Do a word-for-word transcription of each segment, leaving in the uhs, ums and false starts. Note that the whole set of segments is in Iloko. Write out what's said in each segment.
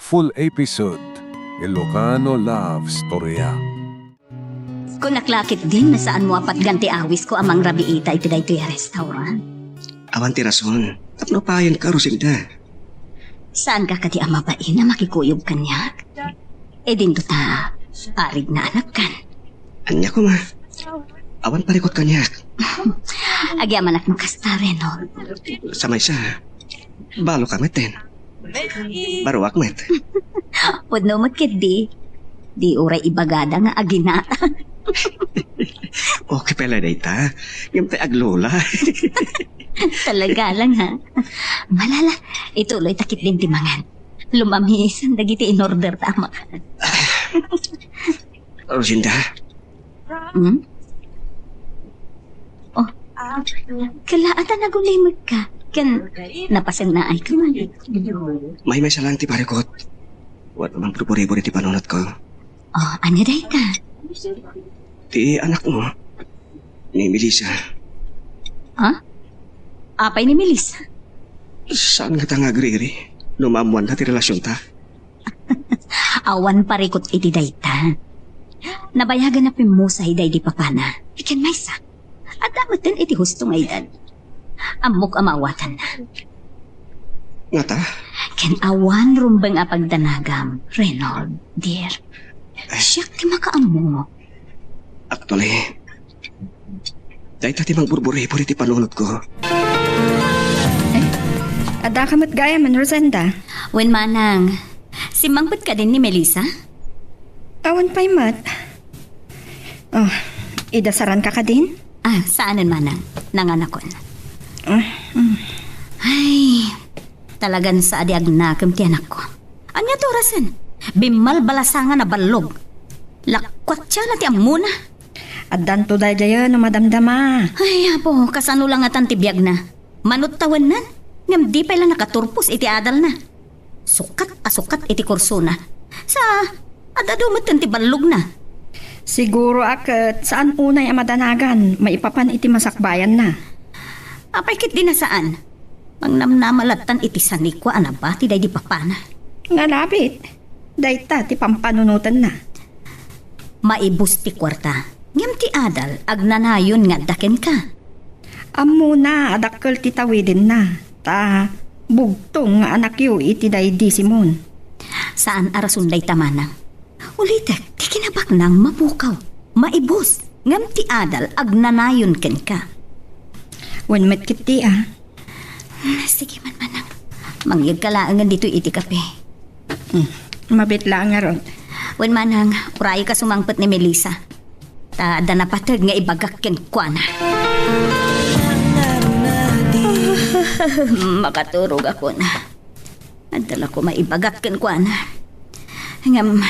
Full episode, Ilocano Love Storya. Kunak la ketdin, saanmo a patgan ti awisko a mangrabiita iti daytoy a restaurant? Awan ti rason. Tapno payenka, Rosinda. Saanka kadi a mabain a makikuyog kaniak? Idinto ta arigna a nakkan. Ania koma? Awan parikut kaniak. Agyamanak no kasta, Reno. Sa maysa, balo ka metten. Baruak met. Pudno met ketdi. Di uray ibagada nga aginata. Okay pala dayta. Ngem tay aglula. Talaga lang, ha? Malala, ituloy ta ketdin ti mangan. Lumamisan dagiti in-order ta a makan. Rosinda. Hmm? Oh, kala ata nagulimekka. Ken napasennaayka man. Maymaysa lang ti parikut. Wen, mangpurpuribur iti panunotko. Oh, ania dayta? Ti anakmo, ni Melissa. Ha? Apay ni Melissa? Saan ngata nga agriri no maammoanna ti relasionta? Awan parikut iti dayta. Nabayagan a pimmusay daydi papana. Ken maysa, adda metten iti husto nga edad. Ammok a maawatanna. Ngata? Ken awan rumbeng a pagdanagam, Reynold, dear. Siak ti makaammo. Actually, dayta ti mangburburibur iti panunotko. Ay, addaka met gayam, Rosenda? Wen, manang. Simmangpet kadin ni Melissa? Awan pay met. Oh, idasaranka kadin? Ah, saanen, manang. Nanganakon. Ah, mm. Ay, talagan sa a di agnakem ti anakko. Ania ti orasen? Bimmalbalasangan a ballog. Lakuatna ti ammona. Addanto daydiayen no madamdama. Ay, apo, kasano la ngatan ti biagna? Manut tawennan, ngem di pay la nakaturpos iti adalna. Sukat a sukat iti kursona. Sa, ad-adu metten ti ballogna. Siguro a ket saan unay a madanagan maipapan iti masakbayanna. Apay ketdi a saan? Mangnamnama lattan iti sanikua a nabati daydi papana. Ngarabit, dayta ti pampanunotenna. Maibus ti kuarta, ngem ti adal agnanayon nga adda kenka. Ammona a dakkel ti tawidenna, ta bugtong nga anakyo iti daydi Simon. Saan a rason dayta, manang. Ulitek, ti kinabaknang mapukaw, maibus, ngem ti adal agnanayon kenka. Wen met ketdi a. Hmm, sige man, manang. Mangyegka laengen ditoy iti kape. Hmm, mabiit laeng ngarud. Wen, manang, urayka sumangpet ni Melissa. Ta adda napateg nga ibagak kenkuana. Makaturogakon. Adda la koma ibagak kenkuana. Ngem,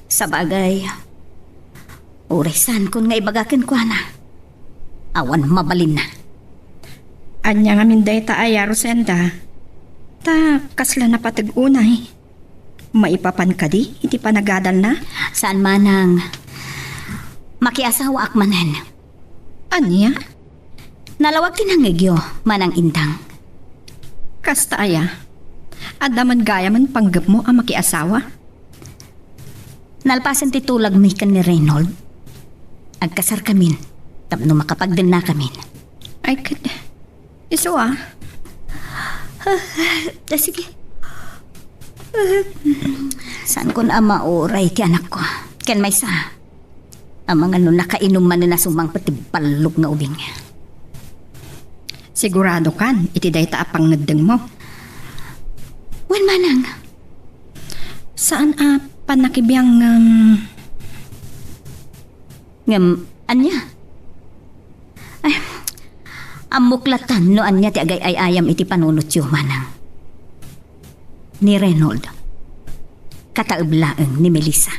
sabagay, uray saankon nga ibaga kenkuana, awan mabalinna. Ania ngamin dayta aya, Rosenda? Ta kasla napateg unay. Maipapan kadi iti panagadalna? Saan, manang. Makiasawaak manen. Ania? Nalawag ti nangngegyo, manang Indang. Kasta aya? Adda met gayamen panggepmo a makiasawa? Nalpasen ti tulagmi ken ni Reynold, agkasarkamin tapno makapagdennakamin. Ay, ket, isu a? Ah, sige. Saankon a mauray ti anakko. Ken maysa, amangan no nakainum manen a sumangpet ti ballog nga ubing. Siguradokan iti dayta a pangngeddengmo? Wen, manang. Saan a pannakibiang ngem? Ngem ania? Ay, ammok lattan no ania ti agay-ayam iti panunotyo, manang. Ni Reynold, kataeb laeng ni Melissa.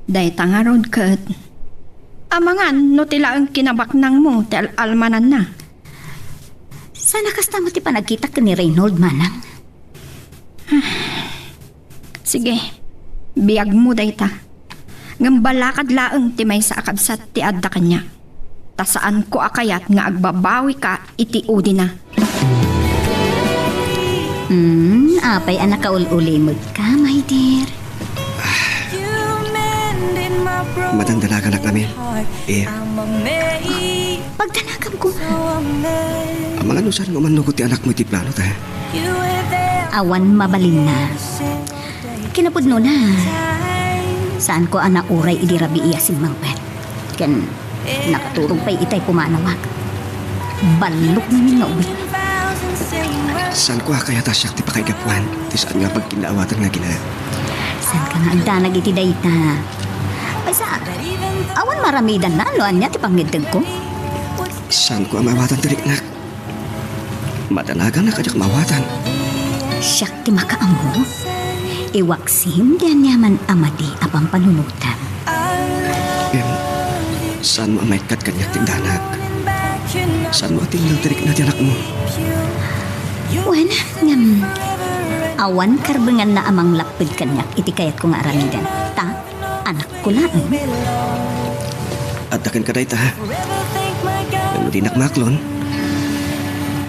Dayta ngarud ket, amangan no ti laeng kinabaknangmo ti al-almananna. Saan a kasta met ti panagkitak ken ni Reynold, manang? Sige, biagmo dayta. Ngem balakad laeng ti maysa a kabsat ti adda kaniak. Ta saanko a kayat nga agbabawika iti udina. Hmm, apay a nakaul-ulimegka, my dear? Madandalaganak ngamin. Eh, Pagdanaganko. Amangan no saan nga umannugot ti anakmo iti plano ta. Awan mabalinna. Kinapudnona, saanko a nauray idi rabii a simmangpet. Ken nakaturog pay itay pumanawak. Ballok ngamin nga ubing. Saanko a kayat a siak ti pakaigapuan ti saan nga pagkinnaawatan nga agina. Saanka nga agdanag iti dayta? Maysa, awan maramidanna no ania ti pangngeddengko? Saanko a maawatan ti riknak. Madalaganak a diak maawatan. Siak ti makaammo. Iwaksim ti aniaman a madi a pampanunotam. Ngem, saanmo a maikkat kaniak ti danag? Saanmo a tinnaw ti rikna ti anakmo? Wen, ngem, awan karbenganna a manglapped kaniak iti kayatko nga aramiden. Ta, anakko laeng. Adda kenka dayta. Ngem no dinak maaklon,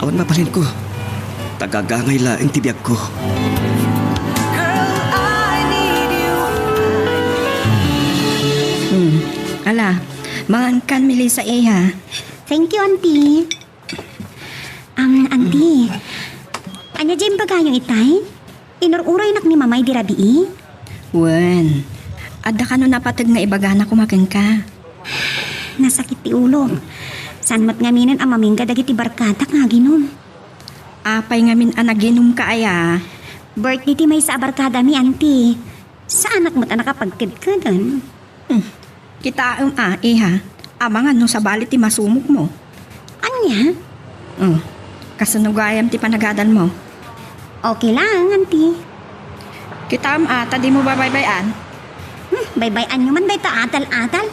awan mabalinko. Tagagangay laeng ti biagko. Hmm. Ala, mangankan, Melissa, iha. Thank you, Auntie. Ang, Auntie, ania diay imbagayo itay? Inur-uraynak ni Mamay di rabii? Wen, adda kano napateg nga ibagana koma kenka? Nasakit ti ulok. Saan met ngaminen a mamingga dagiti barkadak nga aginum. Apay ngamin a naginumka aya? Birthday ti maysa a barkadami, Auntie. Saanak met a nakapagkedkeden. Hmm. Kitaem a, iha. Amangan no sabali ti masumogmo. Ania? Oh, kasano gayam ti panagadalmo? Okay lang, Auntie. Kitaem a, ta dimo babaybay-an. Hmm, baybay-anyo man dayta adal-adal.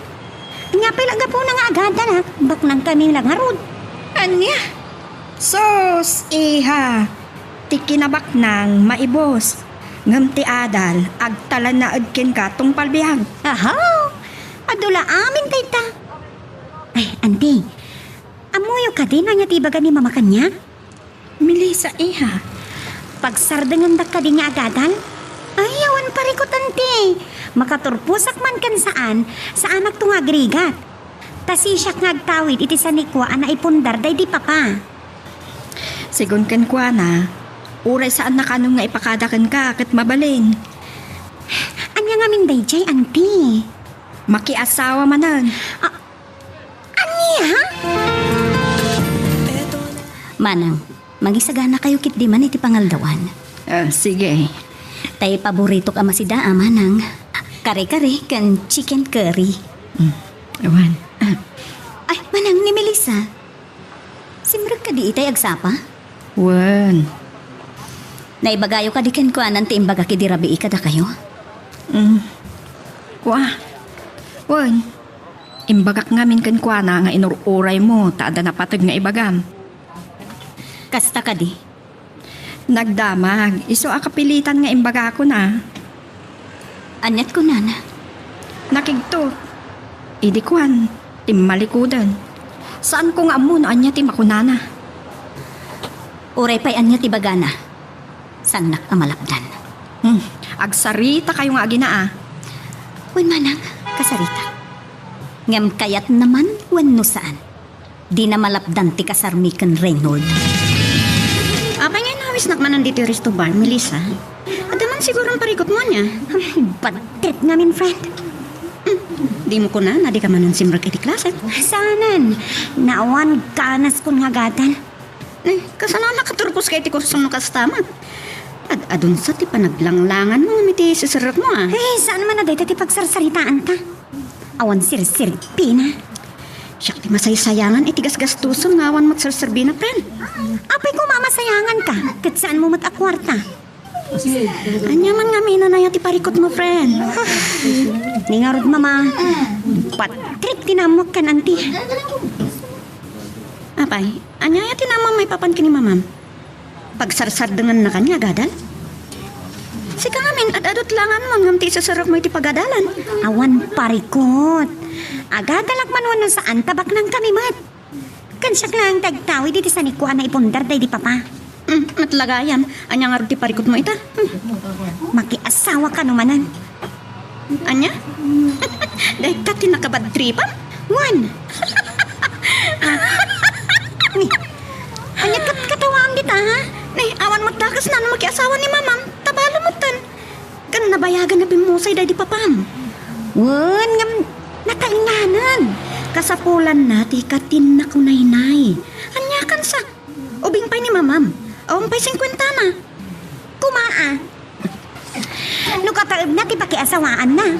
Ania pay la gapuna nga agadalak, baknangkami la ngarud. Ania? Sus, iha. Ti kinabaknang maibus. Ngem ti adal, agtalanaed kenka tungpal biag. Aha! Adu la amin dayta. Ay, Auntie, ammoyo kadi no ania ti ibaga ni Mama kaniak? Melissa, iha. Pagsardengendak kadi nga agadal? Ay, awan parikut, Auntie. Makaturposak man ken saan, saanakto nga agrigat. Ta sisiak nga agtawid iti sanikua a naipundar daydi Papa. Sigun kenkuana, uray saanna kanon nga ipakada kenka ket mabalin. Ania ngamin daydiay, Auntie? Makiasawa manen. Ania? Manang, mangisaganakayo ketdi man iti pangaldawan. Ah, sige. Tay paboritok a masida a, Manang. Kare-kare ken chicken curry. Mm. Awan. Ah. Ay, Manang, ni Melissa. Simrek kadi itay agsapa? Wen. Naibagayo kadi kenkuana ti imbagak idi rabii kadakayo? Mm. Kua. Wen. Imbagak ngamin kenkuana nga inur-uraymo ta adda napateg nga ibagam. Kasta kadi? Nagdamag, isu a kapilitan nga imbagakon a. Aniat kunana? Nakigto. Idi kuan, timmalikoden. Saanko nga ammo no ania ti makunana. Uray pay ania ti bagana, saannak a malapdan. Hmm, agsarita kayo nga agina a. Wen manang, kasarita. Ngem kayatna man wenno saan, dina malapdan ti kasarmi ken Reynold. Apay nga inawisnak manen ditoy resto bar, Melissa? Adda man sigurong parikutmo ania? Bad trip ngamin, friend. Dimo kunana dika manen simrek iti klase? Saanen, naawan ganaskon nga agadal. Eh, kasano a nakaturposka iti kursom no kasta met? Ad-adun sa ti panaglanglanganmo ngem iti siserrekmo a. Eh, saan man a dayta ti pagsarsaritaanta? Awan sirserbina. Siak ti masaysayangan iti gasgastuson nga awan met serserbina, friend. Apay koma a masayanganka, ket saanmo met a kuarta. Ania man ngamin a aya ti parikutmo, friend? Ni ngarud, Mama, bad trip ti naammoak ken Auntie. Apay, ania aya ti naammo maipapan ken ni Mamam? Pagsarsardengannakan nga agadal? Sika ngamin, ad-adut langanmo ngem ti iseserrekmo iti pagadalan. Awan parikut. Agadalak man wenno saan, ta baknangkami met. Ken siak laeng ti agtawid iti sanikua a naipundar daydi Papa. Hmm, met la gayam. Ania ngarud ti parikutmo ita? Hmm. Makiasawa ka no manen. Ania? Dayta ti nakabadtripan? Wen. Ah. Ni, ania ket katawaam dita, ha? Ni, awan met dakesna no makiasawa ni mamam. Tabalo metten. Ken nabayagan a pimmusay daydi papam. Wen, ngem nataenganen. Kasapulanna ti katinna kunaynay. Ania kansa? Ubing pay ni mamam. Awan pay singkuentana. Kuma a. No kataebna ti pakiasawaanna.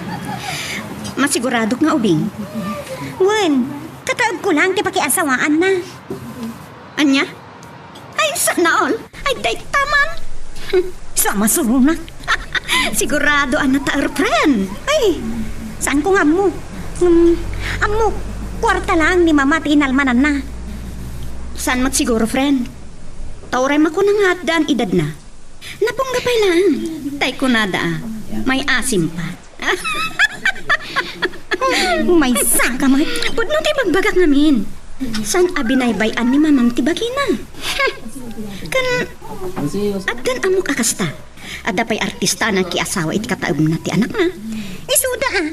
Masiguradok nga ubing. Wen, kataebko laeng ti pakiasawaanna. Ania? Ay, sana all. Ay, dayta man. Hmm, sa masuruna. Sigurado a nataer, friend. Ay, saanko nga ammo. Hmm, ammo, kuarta laeng ni mama ti inalmananna. Saan met siguro, friend? Ta uray makuna nga addan edadna. Napungga pay laeng. Tay kunada a, may asim pa. Maysa ka met. Pudno ti ibagbagak ngamin. Saan a binaybay-an ni mamam ti bagina? Ken, addan ammok a kasta. Adda pay artista a nakiasawa iti kataebna ti anakna. Isuda a.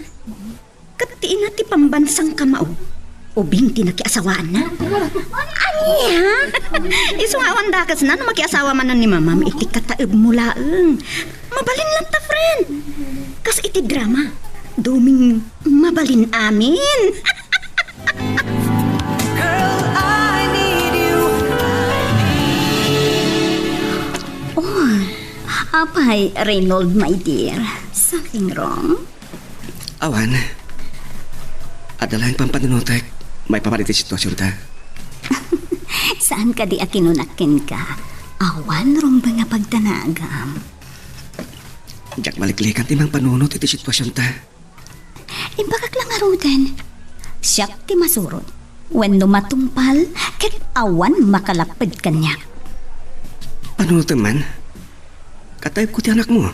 Ket ti ina ti pambansang kamao, ubing ti nakiasawaanna. Ania? Isu nga awan dakesna no makiasawa manen ni mamam iti kataebmo laeng. Mabalin latta, friend. Kas iti drama, duming mabalin amin. Girl, I need you. Oh, apay, Reynold, my dear. Something wrong? Awan. Adda laeng pampanunotek maipapan iti situasionta. Saan kadi a kinunak kenka? Awan rumbeng a pagdanagam. Diak maliklikan ti mangpanunot iti situasionta. Imbagak la ngaruden. Siak ti masurot. Wenno matungpal, ket awan makalapped kaniak. Panunotem man? Kataebko ti anakmo.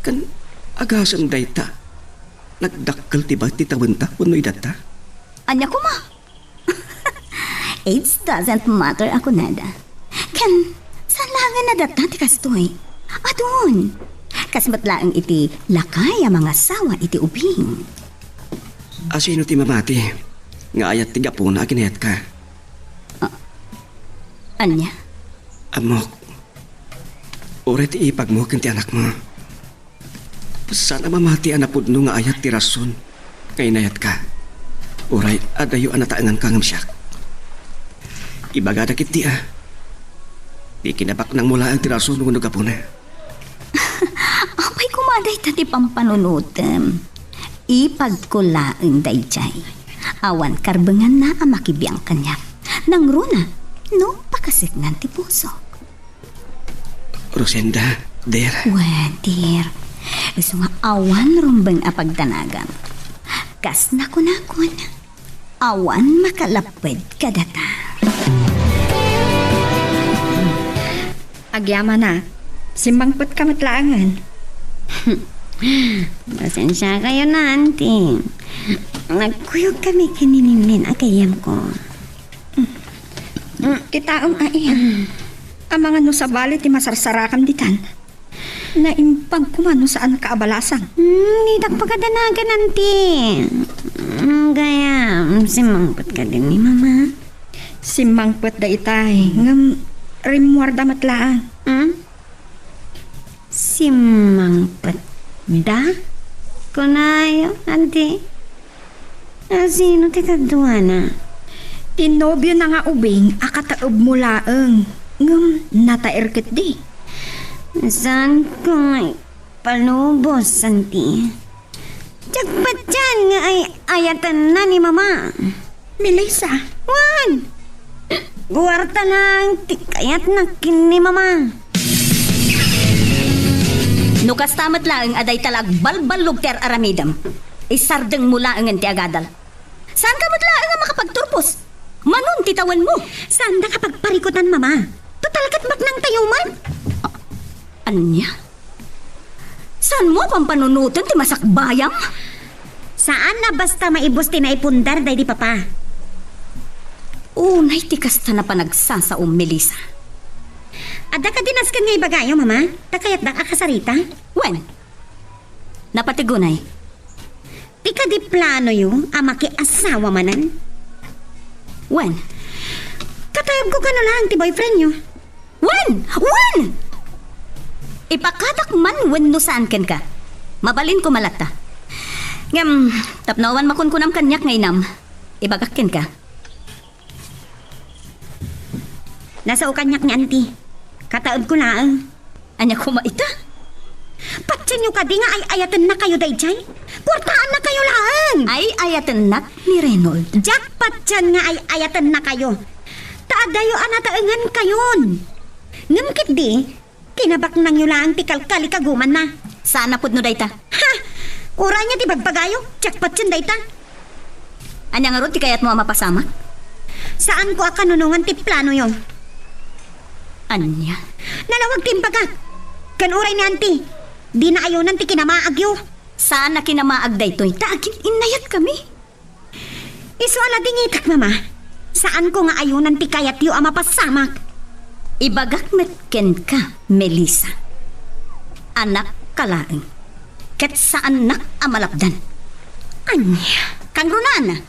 Ken agasem dayta, nagdakkel ti baet ti tawenta wenno edadta? Ania koma? Age doesn't matter a kunada. Ken, saan laengen a datta ti kastoy? Adun. Kas met laeng iti lakay a mangasawa iti ubing. Asino ti mamati nga ayat ti gapuna a kinayatka? Ah, ania? Ammok. Uray ti ipagmo ken ti anakmo. Saan a mamati a napudno nga ayat ti rason nga inayatka. Uray adayo a nataenganka ngem siak. Ibagada ketdi a di kinabaknangmo laeng ti rason wenno gapuna. Apay koma dayta ti pampanunotem? Ipagko laeng daydiay. Awan karbenganna a makibiang kaniak. Nangruna, no pakaseknan ti pusok. Rosenda, dear. Wen, dear. Isu nga awan rumbeng a pagdanagam. Kas nakunakon, awan makalapped kadata. Agyamanak, simmangpetka met laengen. Pasensiakayon, Auntie. Nagkuyog kami ken ni Ninnin a gayyemko. Mm, kitaem a iya. Amangan no sabali ti masarsarakam ditan. Naimbag koma no saanka a balasang. Hmm, ditak pakadanagan, Auntie. Hmm, gayam, simmangpet kadi ni Mama? Simmangpet daytay, ngem rimmuarda met laeng. Hmm? Simmangpet da? Kunayo, Auntie. A, sino ti kaduana? Ti nobiona nga ubing a kataebmo laeng, ngem nataer ketdi. Saanko nga ipalubos, Auntie. Diak patien nga ay-ayatenna ni Mama. Melissa. Wen! Kuarta laeng ti kayatna ken ni Mama. No kasta met laeng a dayta la agbalballog ti ar-aramidem, isardengmo laengen ti agadal. Saanka met laeng a makapagturpos? Manon ti tawenmo? Saandaka pagparikutan, Mama. Total ket baknangtayo met. A-, ania? Saanmo a pampanunoten ti masakbayam? Saan a basta maibus ti naipundar daydi Papa. Unay ti kasta a panagsasaom, Melissa. Adda kadi nasken nga ibagayo, Mama? Ta kayatdak a kasarita? Wen. Napatigunay. Ti kadi planoyo a makiasawa manen? Wen. Katayabko kano laeng ti boyfriendyo. Wen! Wen! Ipakatak man wenno saan kenka. Mabalinko man latta. Ngem, tapno awan makunkunam kaniak nga inam, ibagak kenka. Nasao kaniak ni Auntie. Kataebko laeng. Ania koma ita? Patienyo kadi nga ay-ayatennakayo daydiay? Kuartaannakayo laeng! Ay-ayatennak ni Reynold. Diak patien nga ay-ayatennakayo. Ta adayo a nataengankayon. Ngem ketdi, kinabaknangyo laeng ti kalkalikagumanna. Saan a pudno dayta? Ha! Uray ania ti bagbagayo, diak patien dayta. Ania ngarud ti kayatmo a mapasamak? Saanko a kanunongan ti planoyo. Ania? Nalawag ti imbagak. Ken uray ni Auntie, dina ayonan ti kinamaagyo. Saan a kinamaag daytoy, ta agin-innayatkami. Isu a la dingitak, Mama. Saanko nga ayonan ti kayatyo a mapasamak. Ibagak met kenka, Melissa. Anakka laeng. Ket saannak a malapdan. Ania? Kangrunaan,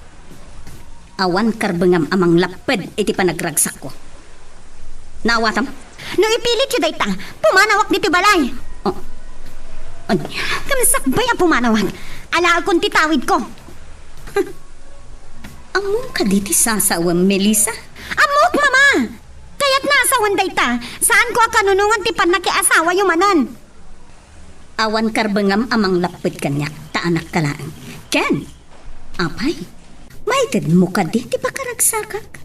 awan karbengam a manglapped iti panagragsakko. Naawatam? No ipilityo dayta, pumanawak ditoy balay. Oh. Ania? Ngem sakbay a pumanawak, alaekon ti tawidko. Ammom kadi ti sasawen, Melissa? Ammok, Mama! Kayatna a sawen dayta, saanko a kanunongan ti pannakiasawayo manen. Awan karbengam a manglapped kaniak, ta anakka laeng. Ken, apay, maitedmo kadi ti pakaragsakak?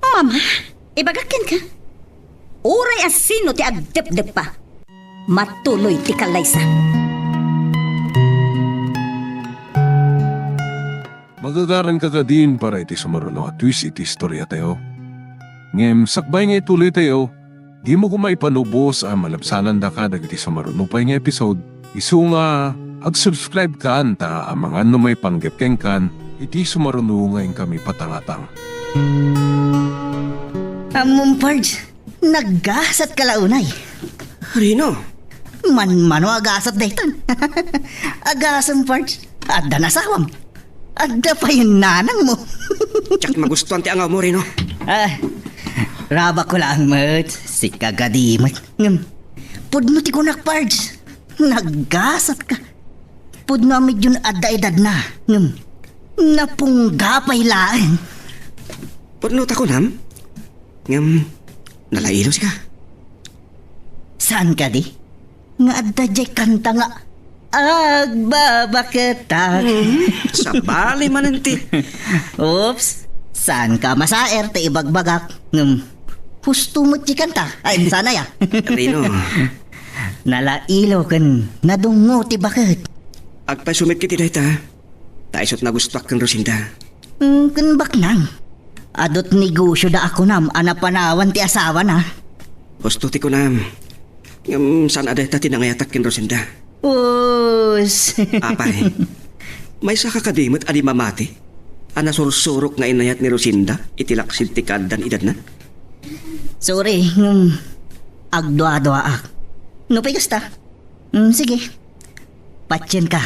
Mama? Ibagak kenka, uray a sino ti agdepdeppa, matuloy ti kallaysa. Magagaranka kadin para iti sumaruno a twist iti istoriatayo. Ngem sakbay nga ituloytayo, dimo koma ipanubos a malabsanandaka dagiti sumaruno pay nga episode. Isu nga, ag-subscribe kan ta amangan no maipanggep kenkan iti sumaruno nga inkami patangatang. Ammom, Pards, naggasat ka la unay. Rino? Manmano a gasat daytan. Agasem, Pards, adda nasawam. Adda pay nanangmo. Diak magustuan ti angawmo, Rino. Ah, rabak ko laeng met, sika kadi met. Ngem, pudno ti kunak, Pards. Naggasat ka. Pudno a medyon adda edadna. Ngem, napungga pay laeng. Pudno ta kunam? Ngem, nalailos ka. Saan kadi? Nga adda jay kanta nga agbabaketak. Hmm, sabali manen ti. Oops, saan ka masaer ta ibagbagak. Ngem, husto met ti kanta. Ay, sana ya. Rino. Nalailo ken nadungngo ti baket. Agpayso met iti dayta. Ta isut nagustuak ken Rosinda. Mm, ken baknang. Adut negosyo da a kunam a napanawan ti asawana. Husto ti kunam. Ngem saan a dayta ti nangayatak ken Rosinda. Us. Apay, maysaka kadi met a di mamati a nasursurok nga inayat ni Rosinda iti laksid ti kaaddan edadna? Sorry, ngem agduaduaak. Nupay kasta? Mm, sige. Patienka,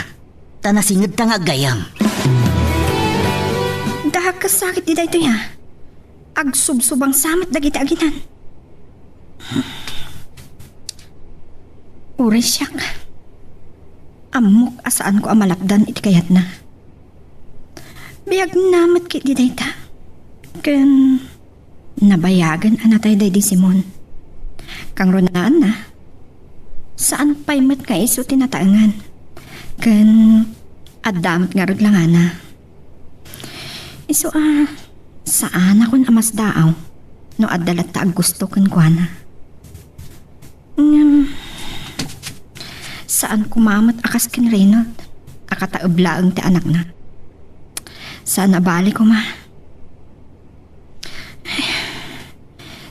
ta nasingedta nga aggayam. Dahak kas sakit di daytoy, a. Agsubsubang sa met dagiti aginan. Uray siak, ammok a saanko a malapdan iti kayatna. Biagna met ketdi dayta. Ken nabayagen a natay daydi Simon. Kangrunaanna, saan pay met nga isu ti nataengan. Ken adda met ngarud langana. Isu a, saanakon a masdaaw no adda latta a gusto kenkuana. Ngem, saan koma met a kas ken Reynold a kataeb laeng ti anakna. Saan a bali koma.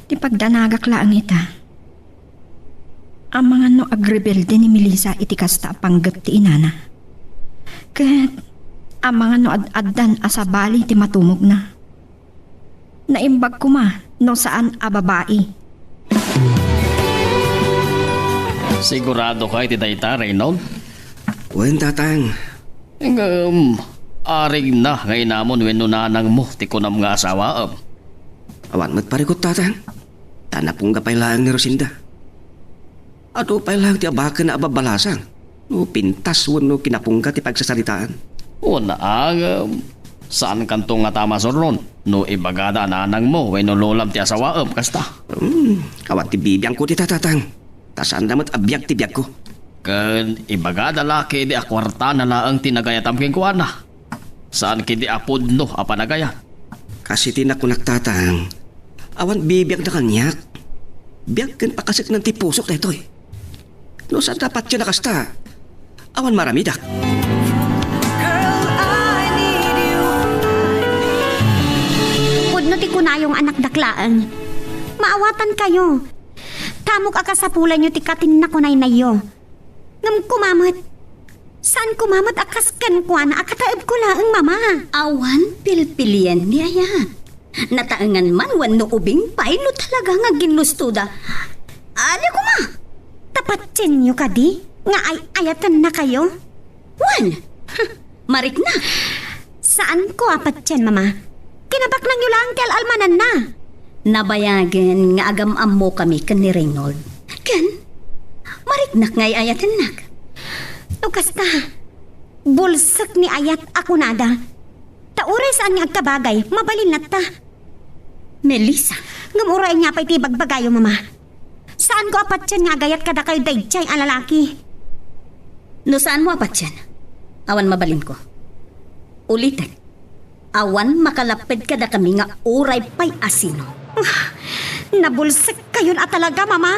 Ti pagdanagak laeng ita, amangan no agrebelde ni Melissa iti kasta a panggep ti inana. Ket amangan no ad-addan a sabali ti matumogna. Naimbag koma no saan a babai. Sigurado ka iti dayta, Reynold? Wen, tatang. Ngem, arigna nga inamon wenno nanangmo ti kunam nga asawaem? Awan met parikut, tatang. Ta napungga pay laeng ni Rosinda. Adu pay laeng ti abaken a babbalasang no pintas wenno kinapungga ti pagsasaritaan. Wen, ngem, saankanto ngata a masuron no ibagada a nanangmo wenno lolam ti asawaem kasta? Hmm, awan ti bibiangko dita, tatang. Ta saanda met a biag ti biagko. Ken ibagada la ketdi a kuartana laeng ti nagayatam kenkuana. Saan ketdi a pudno a panagayat. Kas iti nakunak, tatang, awan bibiagda kaniak. Biag ken pakaseknan ti pusok daytoy. No saan ta patien a kasta, awan maaramidak. Pudno ti kunayo nga anakdak laeng. Maawatankayo. Tamok a kasapulanyo ti katinnakunaynayyo. Ngem koma met, saan koma met a kas kenkuana a kataebko laeng, Mama. Awan pilpilien ni ayat. Nataengan man wenno ubing pay no talaga nga ginlustoda. Ania koma? Ta patienyo kadi nga ay-ayatennakayo? Wen, marikna. Saanko a patien, Mama. Kinabaknangyo laeng ti al-almananna. Nabayagen nga agam-ammokami ken ni Reynold. Ken, mariknak nga ay-ayatennak. No kasta, bulsek ni ayat a kunada. Ta uray saan nga agkabagay, mabalin latta. Melissa. Ngem uray ania pay ti ibagbagayo, Mama. Saanko a patien nga agayat kadakayo daydiay a lalaki. No saanmo a patien, awan mabalinko. Ulitek, awan makalapped kadakami nga uray pay a sino. Ah, nabulsekkayon a talaga, Mama.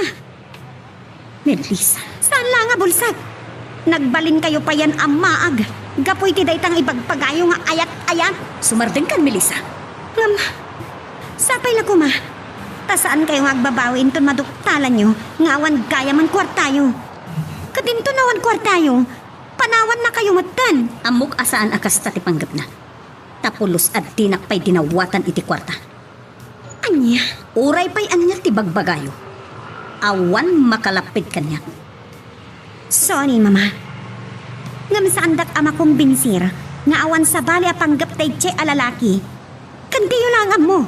Melissa. Saan la nga bulsek? Nagbalinkayo payen a maag gapu iti dayta nga ibagbagayo nga ayat-ayat. Sumardengkan, Melissa. Ngem, sapay la koma. Ta saankayo nga agbabawi inton maduktalanyo nga awan gayamen kuartayo. Ket inton awan kuartayo, panawannakayo metten. Ammok a saan a kasta ti panggepna. Ta pulos a dinak pay dinawatan iti kuarta. Ania? Uray pay ania ti bagbagayo, awan makalapped kaniak. Sorry, Mama. Ngem saandak a makombinsir nga awan sabali a panggep daydiay a lalaki. Ken diyo la nga ammo.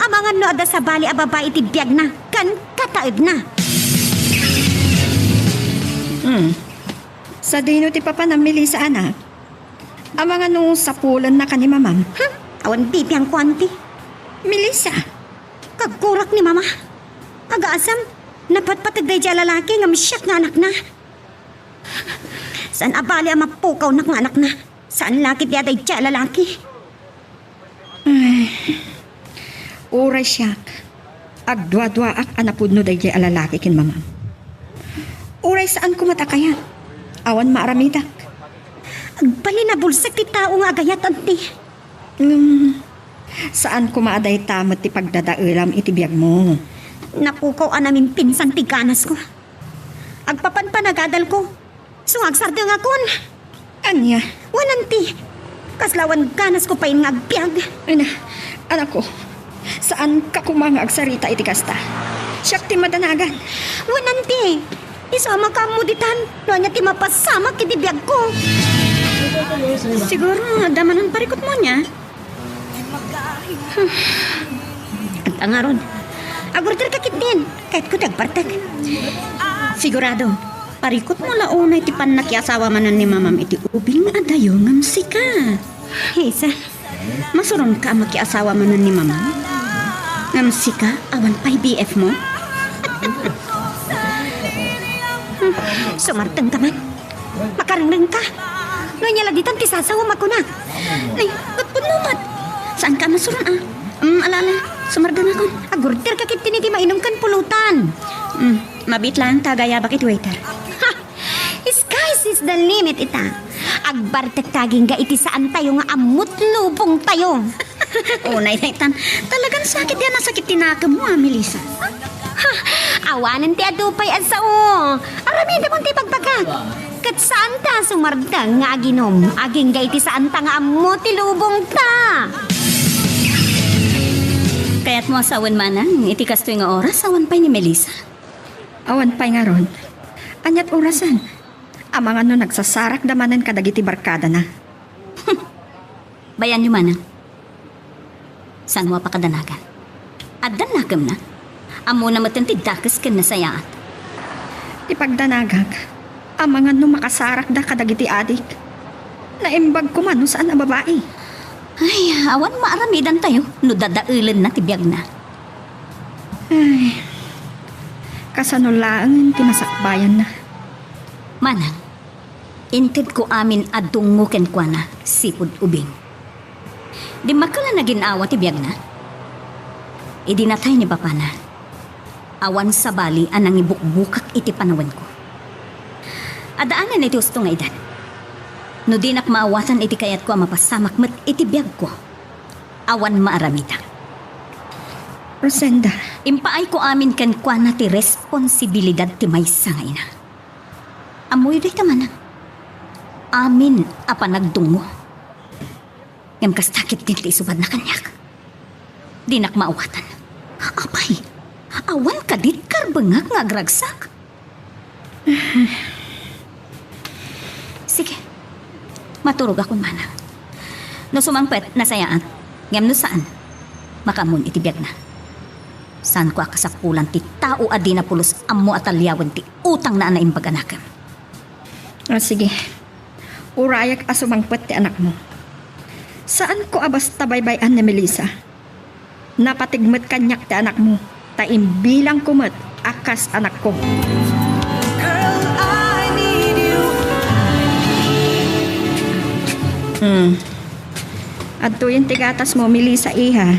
Amangan no adda sabali a babai iti biagna ken kataebna. Hmm. Sadino ti papanam, Melissa, anak? Amangan no sapulennaka ni Mamam. Hmm? Awan bibiangko, Auntie. Melissa! Kagkurak ni Mama. Agaasam, napatpateg daydiay a lalaki ngem siak nga anakna. Saan a bali a mapukawnak nga anakna. Saan la ketdi a daydiay a lalaki. Ay, uray siak, agduaduaak a napudno daydiay a lalaki ken Mamam. Uray saanko met a kayat, awan maaramidak. Agbalin a bulsek ti tao nga agayat, Auntie. Ngem, saan koma a dayta met ti pagdadaelam iti biagmo. Napukaw a namimpinsan ti ganasko. Agpapan panagadalko. Isu nga agsardengakon. Ania? Wen, Auntie. Kasla awan ganasko payen nga agbiag. Ina, anakko, saanka koma nga agsarita iti kasta. Siak ti madanagan. Wen, Auntie. Isu a makaammo ditan no ania ti mapasamak iti biagko. Siguro, adda manen parikutmo ania? Anta ngarud. Agurderka ketdin. Kayatko ti agbartek. Sigurado, parikutmo la unay ti pannakiasawa manen ni Mamam iti ubing a dayo ngem sika. Isa. Masuronka a makiasawa manen ni Mamam? Ngem sika, awan pay B F mo? Sumartengka man. Makarengrengka. No ania la ditan ti sasawam a kunak. Ay, ket pudno met. Saanka a masuron a? Mm, ala, ala. Sumardengakon. Agurderka ketdin iti mainum ken pulutan. Mm, mabiit laeng ta agayabak iti waiter. Ha! Sky's the limit ita. Agbartekta agingga iti saantayo nga ammot lubongtayo. Unay daytan, talagan sakit a nasakit ti nakemmo a, Melissa. Ha, awanen ti adu pay a sao. Aramidemon ti ibagbagak. Ket saanta a sumardeng nga aginum agingga iti saanta nga ammo ti lubongta. Kayatmo a sawen manen iti kastoy nga oras awan pay ni Melissa? Awan pay ngarud. Aniat orasen? Amangan no nagsasarakda manen kadagiti barkadana. Bayanyo manen. Saanmo a pakadanagan. Addan nakemna. Ammona met ti dakes ken nasayaat. Ti pagdanagak, amangan no makasarakda kadagiti adik. Naimbag koma no saan a babai. Ay, awan maaramidantayo no dadaelenna ti biagna. Ay, kasano laeng ti masakbayanna? Manang, intedko amin a dungngo kenkuana, sipud ubing. Dimmakkel a nagin-awa ti biagna. Idi natay ni papana, awan sabali a nangibukbukak iti panawenko. Addaanen iti husto nga edad. No dinak maawatan iti kayatko a mapasamak met iti biagko, awan maaramidak. Rosenda. Impaayko amin kenkuana ti responsibilidad ti maysa nga ina. Ammoyo dayta, manang. Amin a panagdungngo. Ngem kasta ketdin ti isubadna kaniak. Dinak maawatan. Apay, awan kadit karbengak nga agragsak? Sige, maturogakon manang. No sumangpet, nasayaat. Ngem no saan, makaammon iti biagna. Saanko a kasapulan ti tao a dina pulos ammo a taliawen ti utangna a naimbag a nakem. Ah, sige. Urayak a sumangpet ti anakmo. Saanko a basta baybay-an ni Melissa. Napateg met kaniak ti anakmo, ta imbilangko met a kas anakko. Girl, I need you. Hmm. Adtoyen ti gatasmo, Melissa, iha.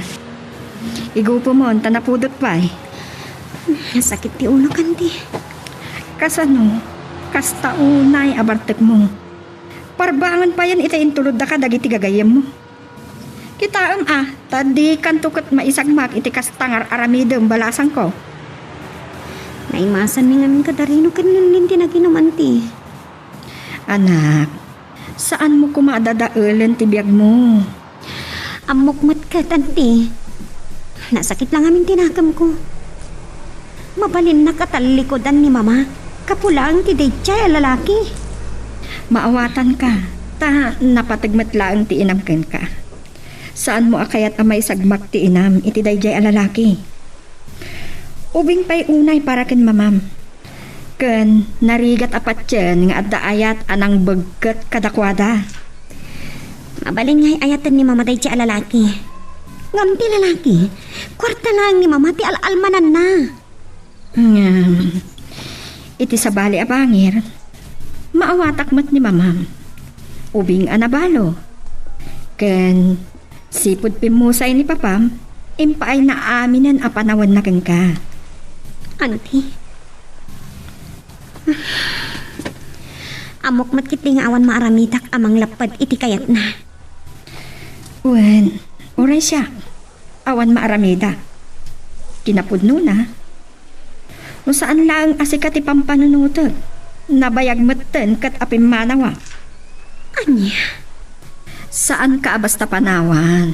Igupemon ta napudot pay. Sakit ti ulok, anti. Kasano? Kasta unay a bartekmo. Parbangen payen iti intuloddaka dagiti gagayyemmo. Kitaem a, ta dikanto ket maisagmak iti kasta nga ar-aramidem balasangko. Naimasanmi ngamin kadarino ken Linlin ti naginum, anti. Anak, saanmo koma a dadaelen ti biagmo. Ammok met ket, anti. Nasakit la ngamin ti nakemko. Mabalinnak a tallikudan ni Mama gapu laeng ti daydiay a lalaki. Maawatanka, ta napateg met laeng ti inam kenka. Saanmo a kayat a maisagmak ti inam iti daydiay a lalaki. Ubing pay unay para ken Mamam. Ken narigat a patien nga adda ayat a nangbegket kadakuada. Mabalin nga ay-ayaten ni Mama daydiay a lalaki. Ngem ti lalaki, kuarta laeng ni Mama ti al-almananna. Ngem, iti sabali a bangir, maawatak met ni Mamam. Ubing a nabalo. Ken sipud pimmusay ni Papam, impaayna aminen a panawenna kenka. Anti. Ammok met ketdi nga awan maaramidak a manglapped iti kayatna. Wen, uray siak, awan maaramidak. Kinapudnona, no saan laeng a sika ti pampanunotek, nabayag metten ket a pimmanawak. Ania? Saanka a basta panawan.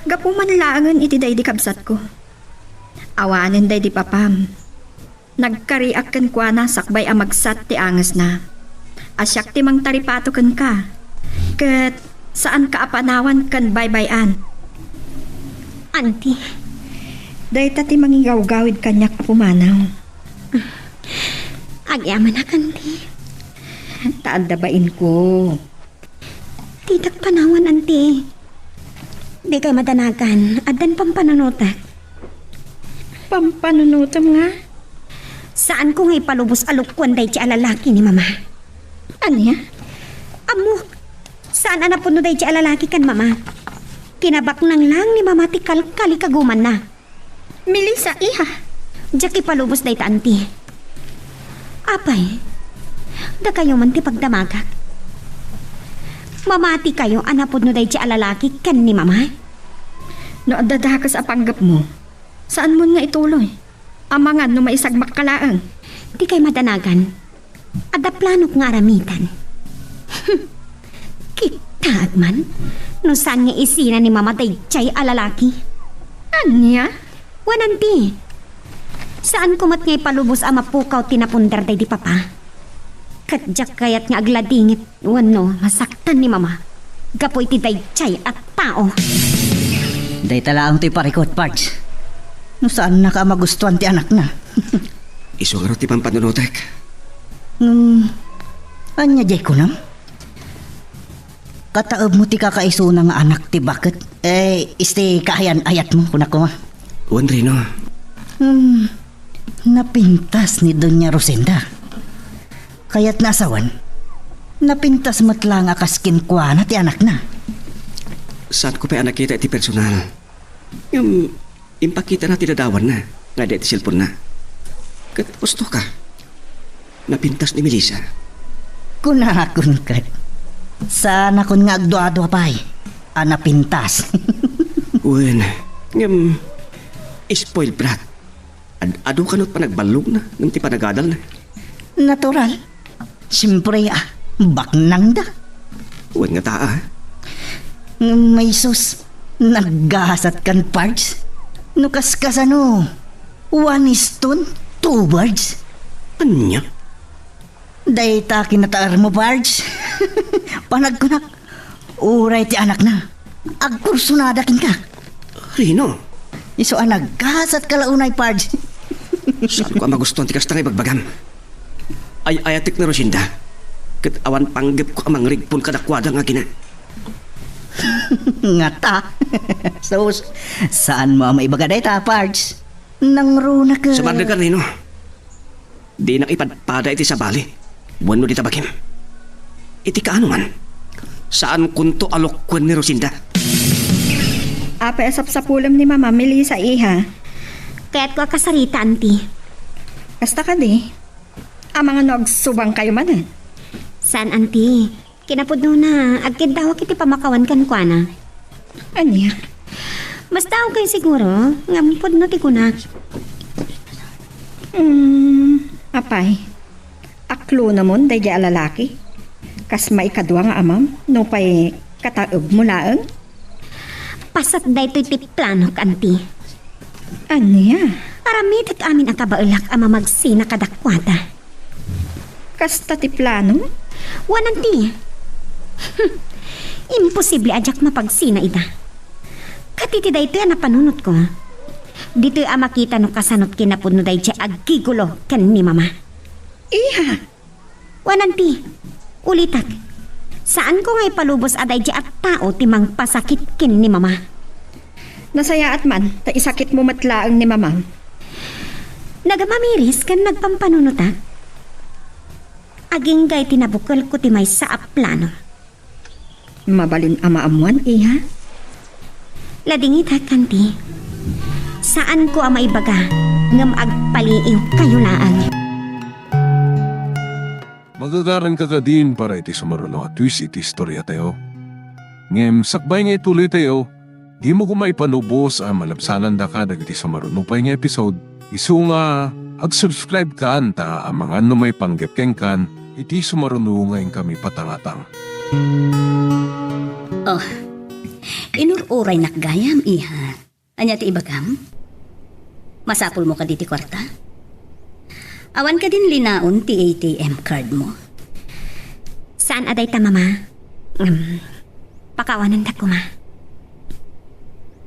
Gapu man laengen iti daydi kabsatko. Awanen daydi papam. Nagkariak kenkuana sakbay a magsat ti angesna. A siak ti mangtaripato kenka. Ket saanka a panawan ken baybay-an. Anti. Dayta ti mangigawgawid kaniak a pumanaw. Agyamanak, anti. Ta adda bainko. Ditak panawan, anti. Dikay madanagan, addan pampanunotak. Pampanunotem nga? Saanko nga ipalubos a lukkuan daydi a lalaki ni Mama. Ania? Ammok, saan a napudno daydi a lalaki ken Mama. Kinabaknang lang ni Mama ti kalkalikagumanna. Melissa, iha. Diak ipalubos dayta, anti. Apay, dakayo man ti pagdamagak. Mamatikayo a napudno daydi a lalaki ken ni Mama? No adda dakes a panggepmo, saanmon nga ituloy? Amangan no maisagmakka laeng. Dikay madanagan. Adda planok nga aramidan. Kitaek man, no saan nga isina ni Mama daydiay a lalaki. Ania? Wen, anti. Saanko met nga ipalubos a mapukaw ti naponder daydi papa. Ket diak kayat nga agladingit wenno masaktan ni Mama gapu iti daydiay a tao. Dayta laeng toy parikut, Pards. No saannaka a magustuan ti anakna. Isu ngarud ti pampanunotek. Hmm, ania diay kunam? Kataebmo ti kakaisuna nga anak ti baket. Eh, isti kaayan-ayatmo, kunak koma. Wen, Rino. Hmm, napintas ni Doña Rosinda. Kayatna a sawen, napintas met laeng a kas kenkuana ti anakna. Saanko pay a nakita iti personal. Ngem, impakitana ti ladawanna nga adda iti cellphone-na. Ket husto ka. Napintas ni Melissa. Kunakon ket, saanakon nga agduadua pay a napintas. Wen, ngem, spoiled brat. Ad-adu kano ti panagballogna ngem ti panagadalna. Natural. Siempre, ah, baknangda. Wen ngata, ah. Ngem, ay sus, naggasat kan, Pards. No kaskasano, one stone, two birds. Ania? Dayta kinataermo, Pards. Panagkunak, uray ti anakna, agkursunada kenka. Rino? Isu a naggasat ka la unay, Pards. Saanko a magustuan ti kasta nga ibagbagam. Ay-ayatek ni Rosinda. Ket awan panggepko a mangrigpon kadakuada nga agina. Ngata. Sus, saanmo a maibaga dayta, Pards? Nangruna ket... Sumardi ka, Rino. Dinak ipadpada iti sabali wenno dita bagim. Iti kaanoman, saankonto a lokuen ni Rosinda. Apay a sapsapulem ni Mama, Melissa, iha? Kayatko a kasarita, Auntie. Kasta kadi? Amangan no agsubangkayo manen? Saan, Auntie. Kinapudnona, agkiddawak iti pammakawan kenkuana. Ania? Mas daawkayo siguro, ngem pudno ti kunak. Hmm, apay, aklonamon daydiay a lalaki? Kas maikadua nga amam, nupay kataebmo laeng? Paset daytoy ti planok, Auntie. Ania? Aramidek amin a kabaelak a mamagsina kadakuada. Kasta ti plano? Wen, Auntie. Imposible a diak mapagsina ida. Ket iti daytoy a napanunotko, ditoy a makita no kasano ti kinapudno daydiay a gigolo ken ni Mama. Iha! Wen, Auntie, ulitek, saanko nga ipalubos a daydiay a tao ti mangpasakit ken ni Mama. Nasayaat man, ta isakitmo met laeng ni Mamam. Nagamamiris ken nagpampanunotak. Agingga iti nabukelko ti maysa a plano. Mabalin a maammuan, iha? Ladingitek, Auntie. Saanko a maibaga, ngem agpaliiwkayo laeng. Magagaranka kadin para iti sumaruno a twist iti istoriatayo. Ngem sakbay nga ituloytayo, dimo koma ipalubos a malabsanandaka dagiti sumaruno pay nga episode. Isu nga, ag-subscribe kan ta amangan no maipanggep kenkan iti sumaruno nga inkami patangatang. Oh, inur-uraynak gayam, iha. Ania ti ibagam? Masapulmo kadi ti kuarta? Awan kadin linaon ti A T M card mo? Saan a dayta, Mama. Um, pakawanandak koma.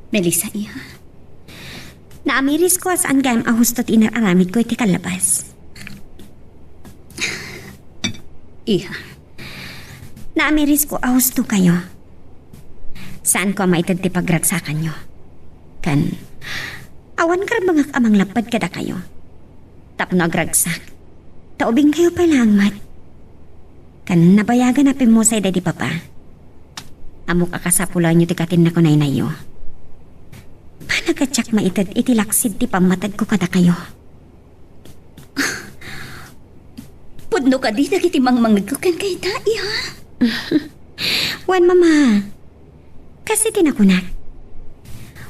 Melissa, iha? Naamirisko a saan gayam a husto ti inar-aramidko iti kallabas. Iha. Naamirisko a hustokayo. Saanko a maited ti pagragsakanyo. Ken, awan karbengak a manglapped kadakayo. Tapno agragsak, ta ubingkayo pay laeng met. Ken nabayagan a pimmusay daydi Papa. Ammok a kasapulanyo ti katinnakunaynayo. Panagadiak maited iti laksid ti pammatedko kadakayo. Pudno kadi dagiti mangmangngegko kenka ita, iha? Wen, Mama. Kas iti nakunak,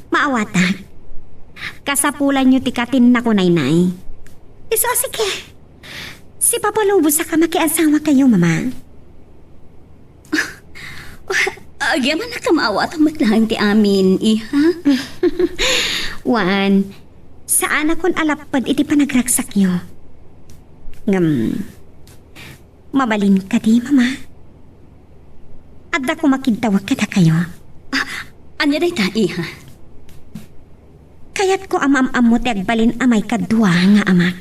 maawatak. Kasapulanyo ti katinnakunaynay. Isu a sige. Sipapalubosak a makiasawakayo, Mama. Agyamanak a maawatam met laeng ti amin, iha. Wen, saanakon a lapped iti panagragsakyo. Ngem, Mabalin kadi, Mama? Adda koma kiddawek kadakayo. Ah, ania dayta, iha? Kayatko a maam-ammo ti agbalin a maikadua nga amak.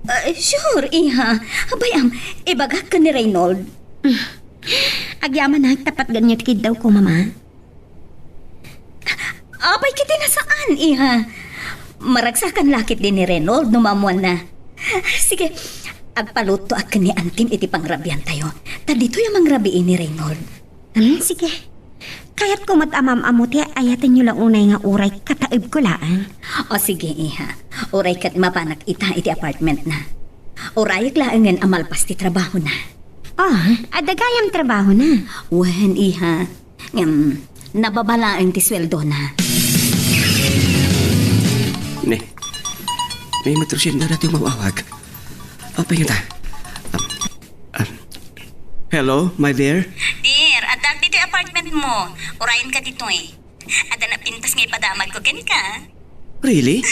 Ah, sure, iha. Bay-am, ibagak ken ni Reynold. Agyamanak ta patganyo ti kiddawko, Mama. Apay ketdi a saan, iha? Maragsakan la ketdi ni Reynold no maammoanna. Sige, agpaluttoak ken ni Antim iti pangrabiantayo. Ta ditoy a mangrabii ni Reynold. Hmm, sige. Kayatko met a maam-ammo ti ay-ayatenyo la unay nga uray kataebko laeng. O sige, iha. Uray ket mapanak ita iti apartmentna. Urayek laengen a malpas ti trabahona. Ah, adda gayam trabahona? Wen, iha. Ngem, nababa laeng ti sueldona. Ne. Ni Matrusina daytoy umawawag. Apay ngata? Um, um, hello, my dear? Dear, addaak ditoy apartmentmo. Urayenka ditoy. Adda napintas nga ipadamagko kenka. Really?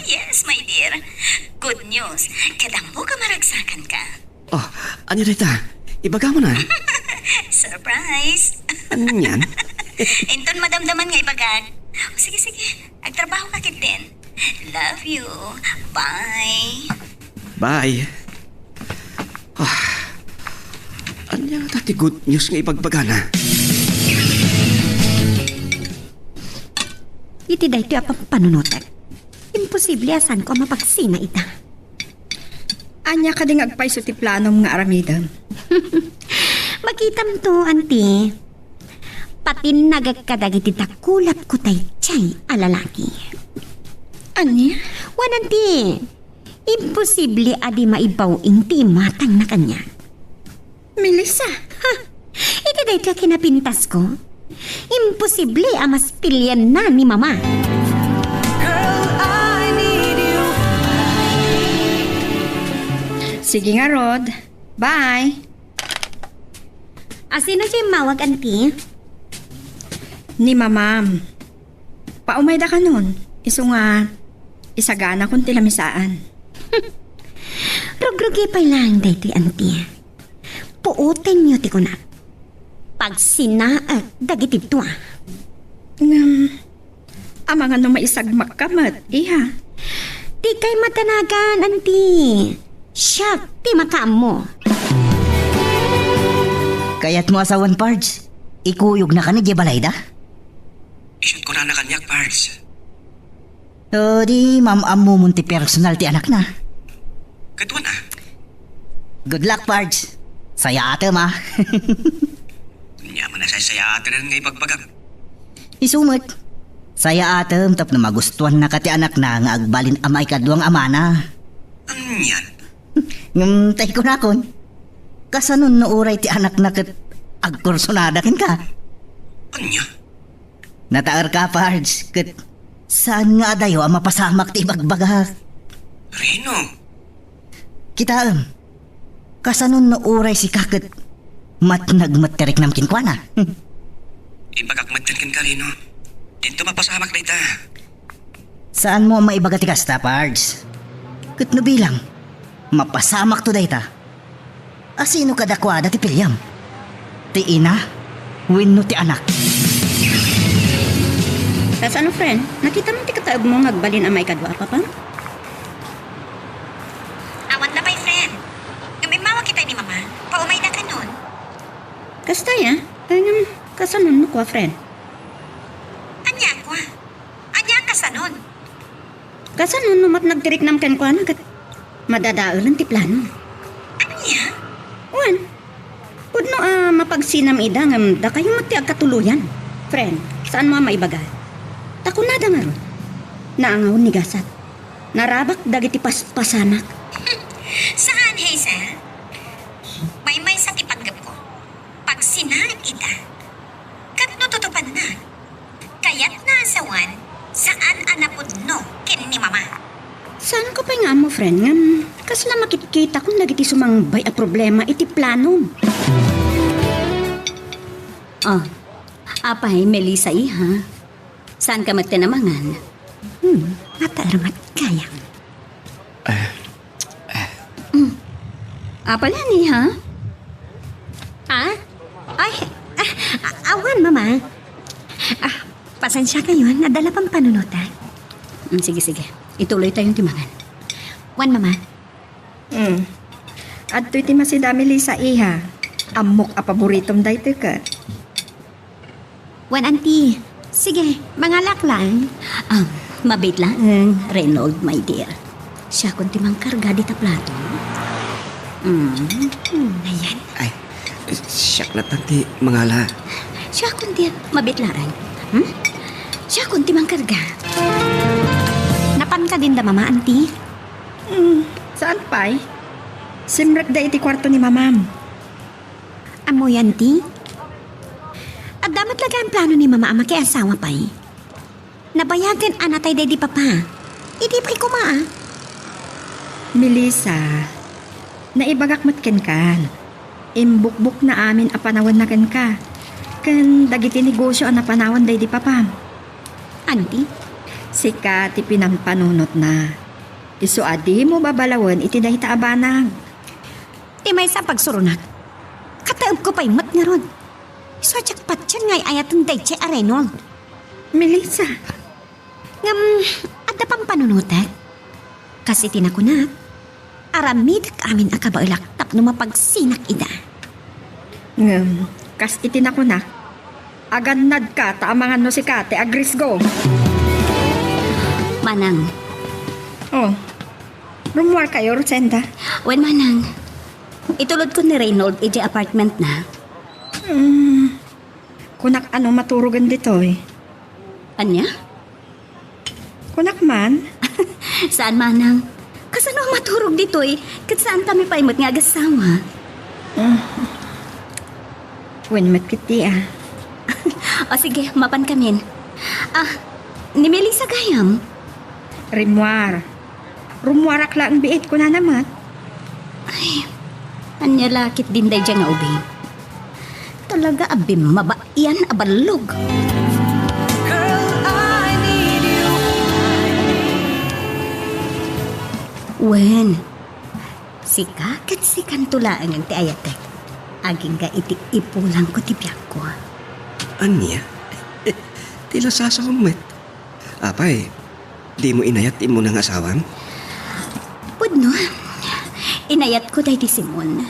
Yes, my dear. Good news. Ket ammok a maragsakanka. Oh, ania dayta? Ibagamon a. Surprise! Anian? Inton madamdaman nga ibagak. O, sige, sige. Agtrabahoka ketdin. Love you. Bye. Bye. Ah, ania ngata ti good news nga ibagbagana? Iti daytoy a pampanunotek, imposible a saanko a mapagsina ita. Ania kadi nga agpayso ti planom nga aramidem? Makitamto, anti. Patinnagek kadagiti dakulapko daydiay a lalaki. Ania? Wen, anti. Imposible a di maibaw-in ti imatangna kaniak. Melissa! Ha! Iti daytoy a kinapintasko, imposible a maspilianna ni Mama. Girl, I need you. Sige ngarud. Bye. A, sino ti immawag, anti? Ni Mamam. Paumayda kanon, isu nga isaganakon ti lamisaan. Rugrugi pay laeng daytoy, anti. Puotenyo ti kunak. Pagsinaek dagiti dua. Ngem, amangan no maisagmakka met, iha? Dikay madanagan, anti. Siak ti makaammo. Kayatmo a sawen, Pards? Ikuyogna kaniak idiay balayda? Isu't kunana kaniak, Pards. O, di maam-ammomon ti personal ti anakna. Ket wen a? Good luck, Pards. Sayaatem, a. Ania man a saysayaaten nga ibagbagam? Isu met. Sayaatem tapno magustuannaka ti anakna nga agbalin a maikadua nga amana. Anian? Ngem tay kunakon, kasanon no uray ti anakna ket agkursunada kenka? Ania? Nataerka, Pards, ket saan nga adayo a mapasamak ti ibagbagak. Reno? Kitaem, kasanon no uray sika ket matnag met ti riknam kenkuana? Ibagak met kenka, Reno. Dinto mapasamak dayta. Saanmo a maibaga ti kasta, Pards? Ket no bilang, mapasamakto dayta. A, sino kadakuada ti piliam? Ti ina wenno ti anak? Kasano, friend? Nakitamo ti kataebmo nga agbalin a maikadua a papam? Awan la pay, friend. Ngem immawag kita ni Mama. Paumayda kanon. Kasta, a? Ay, ngem, kasanon no kua, friend? Ania a kua? Ania a kasanon? Kasano no matnag ti riknam kenkuana ket madadaelen ti plano? Ania? Wen, pudno a mapagsinam ida ngem dakayo met ti agkatuloyan. Friend, saanmo a maibaga? Ta kunada ngarud, naangaw ni gasat. Narabak dagiti paspasamak. Saan, Hazel? Maymaysa ti panggepko. Pagsinaek ida. Ket no tutupanna, kayatna a sawen, saan a napudno ken ni Mama. Saanko pay nga ammo, friend, ngem kasla makitkitakon dagiti sumangbay a problema iti planom. Ah, apay, Melissa, iha? Saanka met ti namangan? Hmm, mataer met gayam. Ah, ah. Hmm. Apay la ni, ha? Ah? Ay, ah, ah, awan, Mama. Ah, pasensia kayon, adda la pampanunotak. Mm, sige, sige. Ituloytayon ti mangan. Wen, Mama. Hmm. Adtoy ti masida, Melissa, iha. Ammok a paboritom daytoy ket. Wen, Auntie. Sige, mangalak lang. Ah, mabiit laeng, Reynold, my dear. Siakon ti mangkarga dita plato. Mm. Mm, ayan. Ay, siak latta ti mangala. Siakon ti, mabiit laeng. Hmm? Siakon ti mangkarga. Napan kadin da Mama, Auntie? Hmm, saan pay? Simrekda iti kuarto ni Mamam. Ammoyo, Auntie? Adda met laeng plano ni Mama a makiasawa pay. Nabayagen a natay daydi Papa. Idi pay koma, a? Melissa, naibagak met kenka. Imbukbokna amin a panawanna kenka, ken dagiti negosio a napanawan daydi Papam. Auntie? Sika ti pinampanunotna. Isu a dimo babalawen iti dayta a banag. Ti maysa a pagsuronak, kataebko pay met ngarud. Isu a diak patien nga ay-ayaten daydiay a Reynold. Melissa. Ngem, adda pampanunotek. Kas iti nakunak, aramidek amin a kabaelak tapno mapagsinak ida. Ngem, kas iti nakunak, agannadka ta amangan no sika ti agrisgo. Manang. Oh, rummuarkayo, Rosenda? Wen, Manang. Itulodko ni Reynold idiay apartmentna. Hmm. Kunak a no maturogen ditoy. Ania? Kunak man. Saan, Manang. Kasano a maturog ditoy? Ket saankami pay met nga agassawa. Mm. Wen met ketdi, a. O sige, mapankamin. Ah, ni Melissa gayam? Rimmuar. Rummuarak laeng biit, kunana met. Ay, ania la ketdin daydiay nga ubing? Talaga a bimmabaian a ballog. Girl, I need you. Wen, sika ket sikanto laengen ti ayatek. Agingga iti ipulangko ti biagko. Ania? Ti lasasawem met. Apay, dimo inayat ti immuna nga asawam? Pudno, inayatko daydi Simon.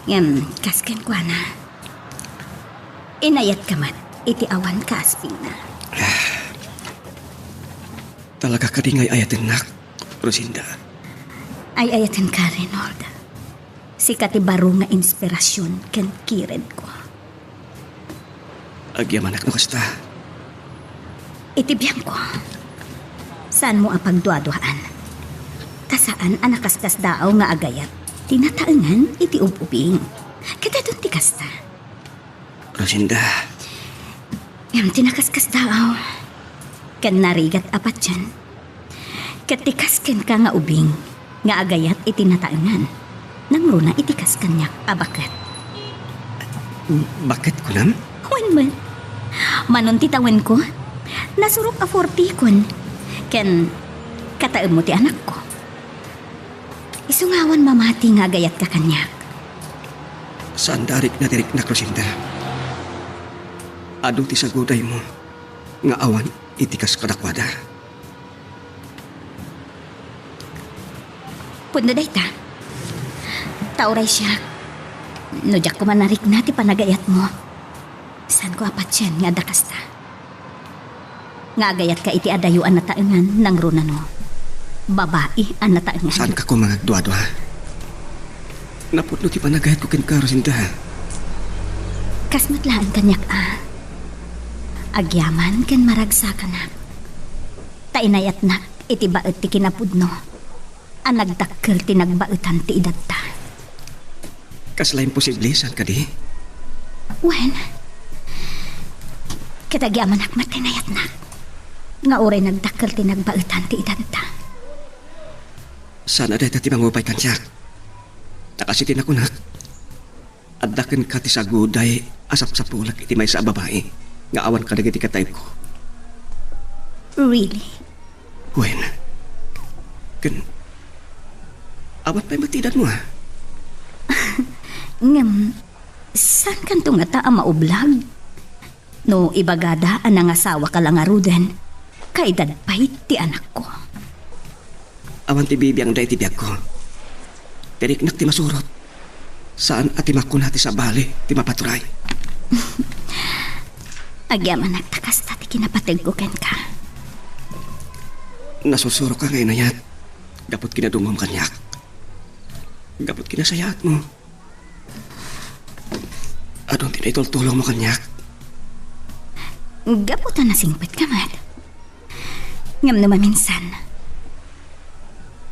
Ngem, kas kenkuana, inayatka met iti awan kaaspingna. Talaga kadi nga ay-ayatennak, Rosenda? Ay-ayatenka, Reynold. Sika ti baro nga inspirasion ken kiredko. Agyamanak no kasta. Iti biagko, saanmo a pagduaduaan. Ta saan a nakaskasdaaw nga agayat ti nataengan iti ub-ubing. Kadadun ti kasta. Rosenda. Ngem ti nakaskasdaaw ken narigat a patien, ket ti kas kenka nga ubing nga agayat iti nataengan, nangruna iti kas kaniak a baket. Baket kunam? Wen met. Manon ti tawenko, nasurok a fortikon, ken kataemmo ti anakko. Isu nga awan mamati nga agayatka kaniak. Saanda a rikna ti riknak, Rosenda. Adu ti sagudaymo nga awan iti kas kadakuada. Pudno dayta. Ta uray siak, no diak koma narikna ti panagayatmo, saanko a patien nga adda kasta. Nga agayatka iti adayo a nataengan nangruna no babai a nataengan. Saanka koma nga agduadua? Napudno ti panagayatko kenka, Rosenda. Kas met laeng kaniak a. Agyaman ken maragsakanak. Ta inayatnak iti baet ti kinapudno a nagdakkel ti nagbaetan ti edadta. Kasla imposible, saan kadi? Wen, ket agyamanak met ti inayatnak nga uray nagdakkel ti nagbaetan ti edadta. Saan a dayta ti mangupay kaniak. Ta kas iti nakunak, adda kenka ti saguday a sapsapulek iti maysa a babai nga awan kadagiti kataemko. Really? Wen, ken awan pay met ti edadmo, a? Ngem, saankanto ngata a maublag? No ibagada a nangasawaka la ngaruden, kaedad pay ti anakko. Awan ti bibiangda iti biagko. Ti riknak ti masurot. Saan a ti makuna ti sabali ti mapaturay. Agyamanak ta kasta ti kinapategko kenka. Nasursuroka nga inayat gapu ti kinadungom kaniak. Gapu ti kinasayaatmo. Adun ti naitultulongmo kaniak. Gapu ta nasingpetka met. Ngem no maminsan,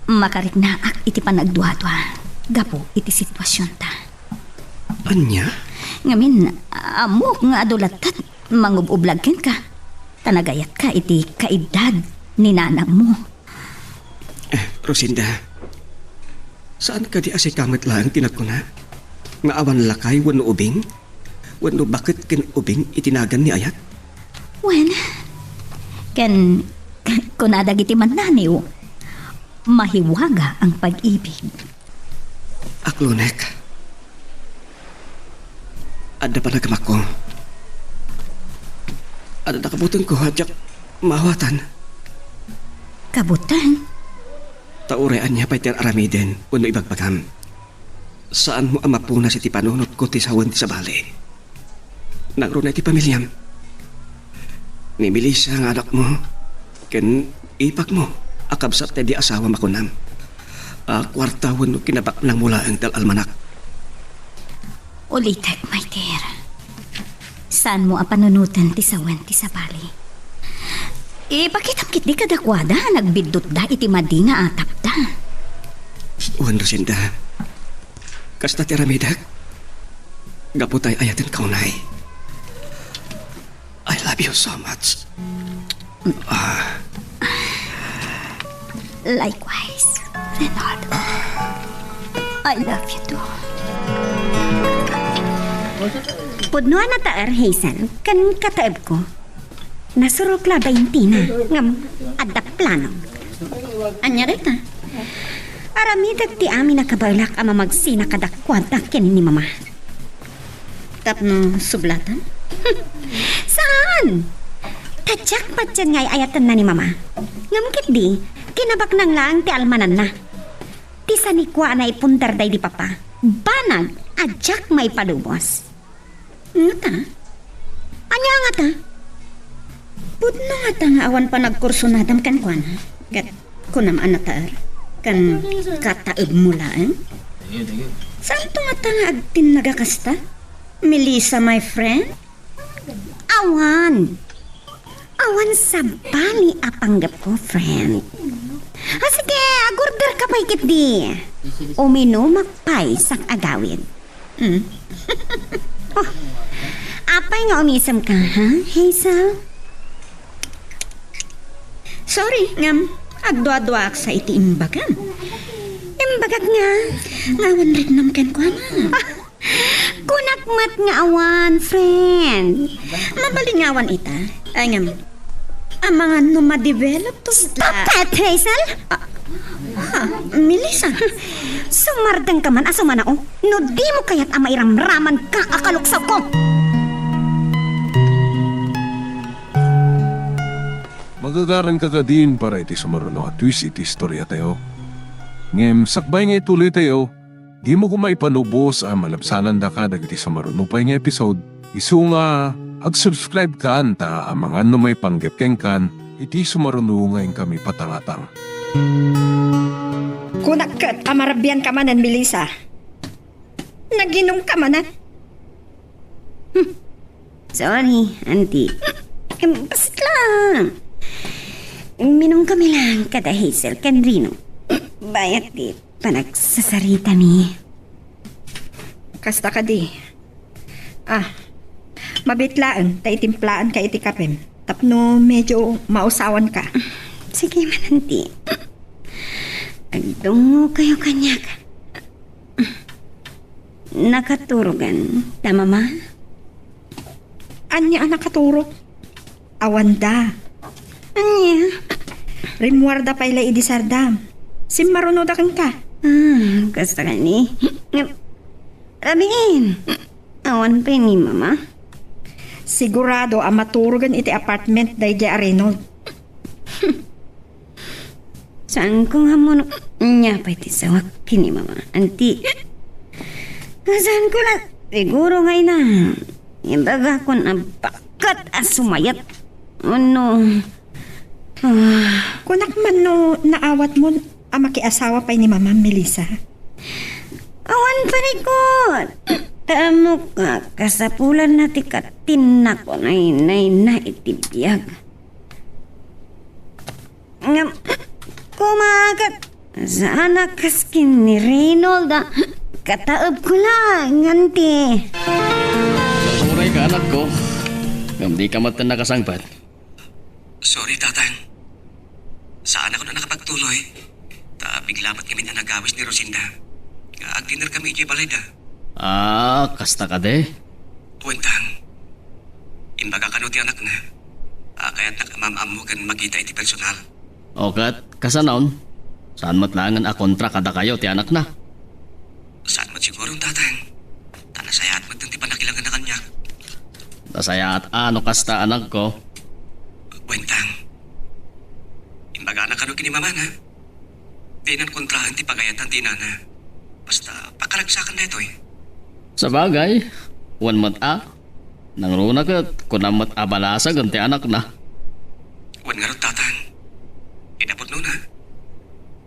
makariknaak iti panagduadua gapu iti situasionta. Ania? Ngamin, ammok nga adu latta ti mangub-ublag kenka, ta nagayatka iti kaedad ni nanangmo. Eh, Rosinda, saan kadi a sika met laeng ti nagkuna nga awan lakay wenno ubing? Wenno baket ken ubing iti nagan ni ayat? Wen, ken kuna dagiti mannaniw, mahiwaga ang pag-ibig. Aklonek. Adda panagamakko. Adda kabutengko a diak maawatan. Kabuteng? Ta uray ania pay ti ar-aramiden wenno ibagbagam, saanmo a mapunas iti panunotko ti sawen ti sabali. Nangruna iti pamiliam. Ni Melissa nga anakmo ken ipakmo a kabsat daydi asawam a kunam a kuarta wenno kinabaknangmo laeng ti al-almanak. Ulitek, Maider. Saanmo a panunoten ti sawen ti sabali. Ipakitam ketdi kadakuada a nagbiddutda iti madi nga atapda. Wen, Rosinda, kasta ti aramidek gapu ta ay-ayatenka unay. I love you so much. Ah. Likewise, Reynaldo. I love you too. Pudno a nataer, Hazel, ken kataebko. Nasurok la baintina, ngem adda plano. Ania dayta? Aramidek ti amin a kabaelak a mamagsina kadakuada ken ni Mama. Tapno sublatan? Saan? Ta diak patien nga ay-ayatenna ni Mama. Ngem ketdi, kinabaknang laeng ti almananna. Ti sanikua a naipundar daydi Papa, banag a diak maipalubos. Ngata? Ania ngata? Pudno ngata nga awan panagkursunadam kenkuana? Ket kunam a nataer? Ken kataebmo laeng? Saanto ngata nga agtinnag a kasta? Melissa, my friend? Awan. Awan sabali a panggepko, friend. Ah, sige, agorderka pay ketdi. Uminomak pay sak-agawid. Mm. Oh, apay nga umisemka, ha, Hazel? Sorry, ngem agduaduaak sa iti imbagam. Imbagak nga, nga awan riknam kenkuana. Kunak met nga awan, friend. Mabalin nga awan ita. Ay, ngem, amangan no ma-develop to. Stop that, Hazel! Ah, ha, Melissa. Sumardengka man a sumanao. No dimo kayat a mairamramanka a kaluksawko. Magagaranka kadin para iti sumaruno a twist iti istoriatayo. Ngem sakbay nga ituloytayo, dimo koma ipalubos a malabsanandaka dagiti sumaruno pay nga episode, isu nga ag-subscribe kan ta amangan no maipanggep kenkan iti sumaruno nga inkami patangatang. Kunak ket a marabianka manen, Melissa. Naginumka manen. Hmm. Sorry, auntie. Em, basit lang. Minum kami lang kada Hazel ken Rino. Bayat ti panagsasaritami. Kasta kadi. Ah, mabitlaen ta itimplaanka iti kapem tapno medyo mausawanka. Sige man, auntie. Agdungokayo kaniak. Nakaturogan ta, Mama? Ania a nakaturog? Awanda. Ania? Rimmuarda pay la idi sardam. Simmarunoda kenka. Ah, kasta kani. Ngem, Rabiin! Awan pay ni Mama. Sigurado a maturogen iti apartment daydiay a Reynold. Saanko nga ammo no ania pay ti sawak ken ni Mama. Anti, saanko la siguro nga ina. Ibagakon a baket a sumayat. Ano? Ah. Kunak man no naawatmo a makiasawa pay ni Mama, Melissa. Awan parikot. Ammok nga kasapulanna ti katinnak, nay, nay, nay, iti biag. Ngem, kumakat, saan a kas ken ni Reynold a kataebko la, nganti. Uray ka, anakko. Ngem dika met nakasangpet. Sorry, Tatang. Saanakon a nakapagtuloy. Ta bigla met ngamin a nagawis ni Rosinda. Nga agdinner kami idiay balayda. Ah, kasta kadi? Wen, Tang. Imbaga kano ti anakna a kayatnak a maam-ammo ken makita iti personal. O ket, kasano? Saan met laengen a kontra kadakayo ti anakna? Saan met siguro, Tatang. Ta nasayaat met ti panakilangenna kaniak. Nasayaat a no kasta, anakko. Wen, Tang. Imbagana kano ken ni Mamana. Dinan kontraen ti pagayatan ti inana. Basta, pakaragsakan daytoy. Sabagay, wen met a. Nangruna ket, kunam met a balasagen ti anakna. Wen ngarud, Tatang. Kinapudnona,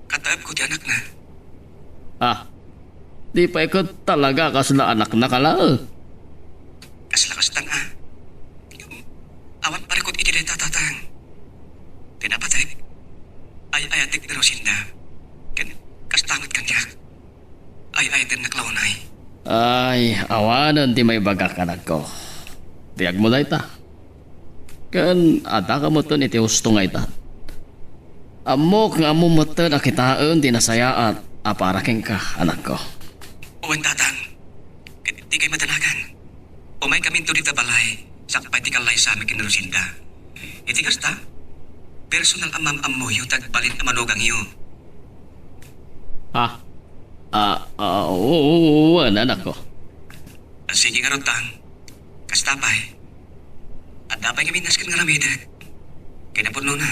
kataebko ti anakna. Ah, di pay ket talaga kasla anakna ka laeng. Kasla kasta nga. Awan parikot iti dayta, Tatang. Ti napateg, ay-ayatek ni Rosinda. Ken kasta met kaniak. Ay-ayatennak la unay. Ay, awanen ti maibagak, anakko. Biagmo dayta. Ken addaka metten iti husto nga ita. Ammok nga ammom metten a kitaen ti nasayaat a para kenka, anakko. Wen, Tatang. Ket dikay madanagan. Umaykaminto dita balay, sakbay ti kallaysami ken ni Rosinda. Iti kasta, personal a maam-ammoyo ti agbalin a manugangyo. Ha? Ah, ah, oo, oo, wen, anakko. Sige ngarud, Tang. Kasta pay. Adda pay ngamin nasken nga aramidek. Kinapudnona,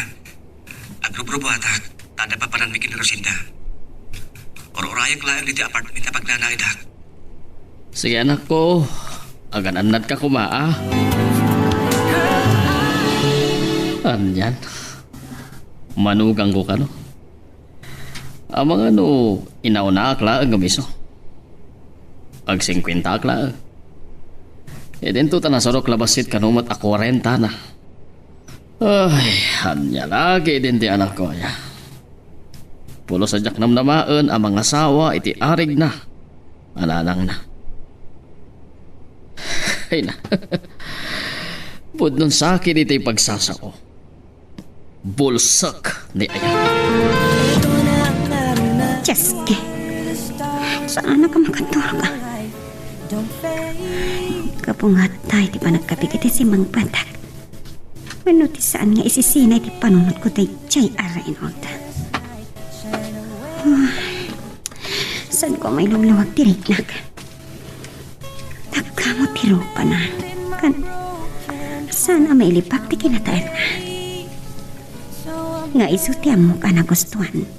agrubrubuatak, ta adda papananmi ken ni Rosinda. Ur-urayek laeng ditoy apartment a pagnanaidak. Sige, anakko. Agan-annadka koma, a. Anian? Manugangko kano? Amangan no inaunaak laeng ngem isu. Agsingkuentaak laeng. Idinto ta nasurok la bassit kano met a kuarenta na. Ay, ania la ketdin ti anakko aya. Pulos a diak namnamaen a mangasawa iti arigna a nanangna. Ay na. Pudnon sakit iti pagsasao. Bulsek ni aya. Cheske. Saan a ka makaturog? Kapungat tayo ti panagkapik iti simang patak. Wenno ti saan nga isisina iti panunotko daydiay a Reynold. Ah, saanko a mailuluag ti riknak? Nagkamo ti rupana. Ken saan a mailipak ti kinataenna. Nga isu ti ammok a nagustuan.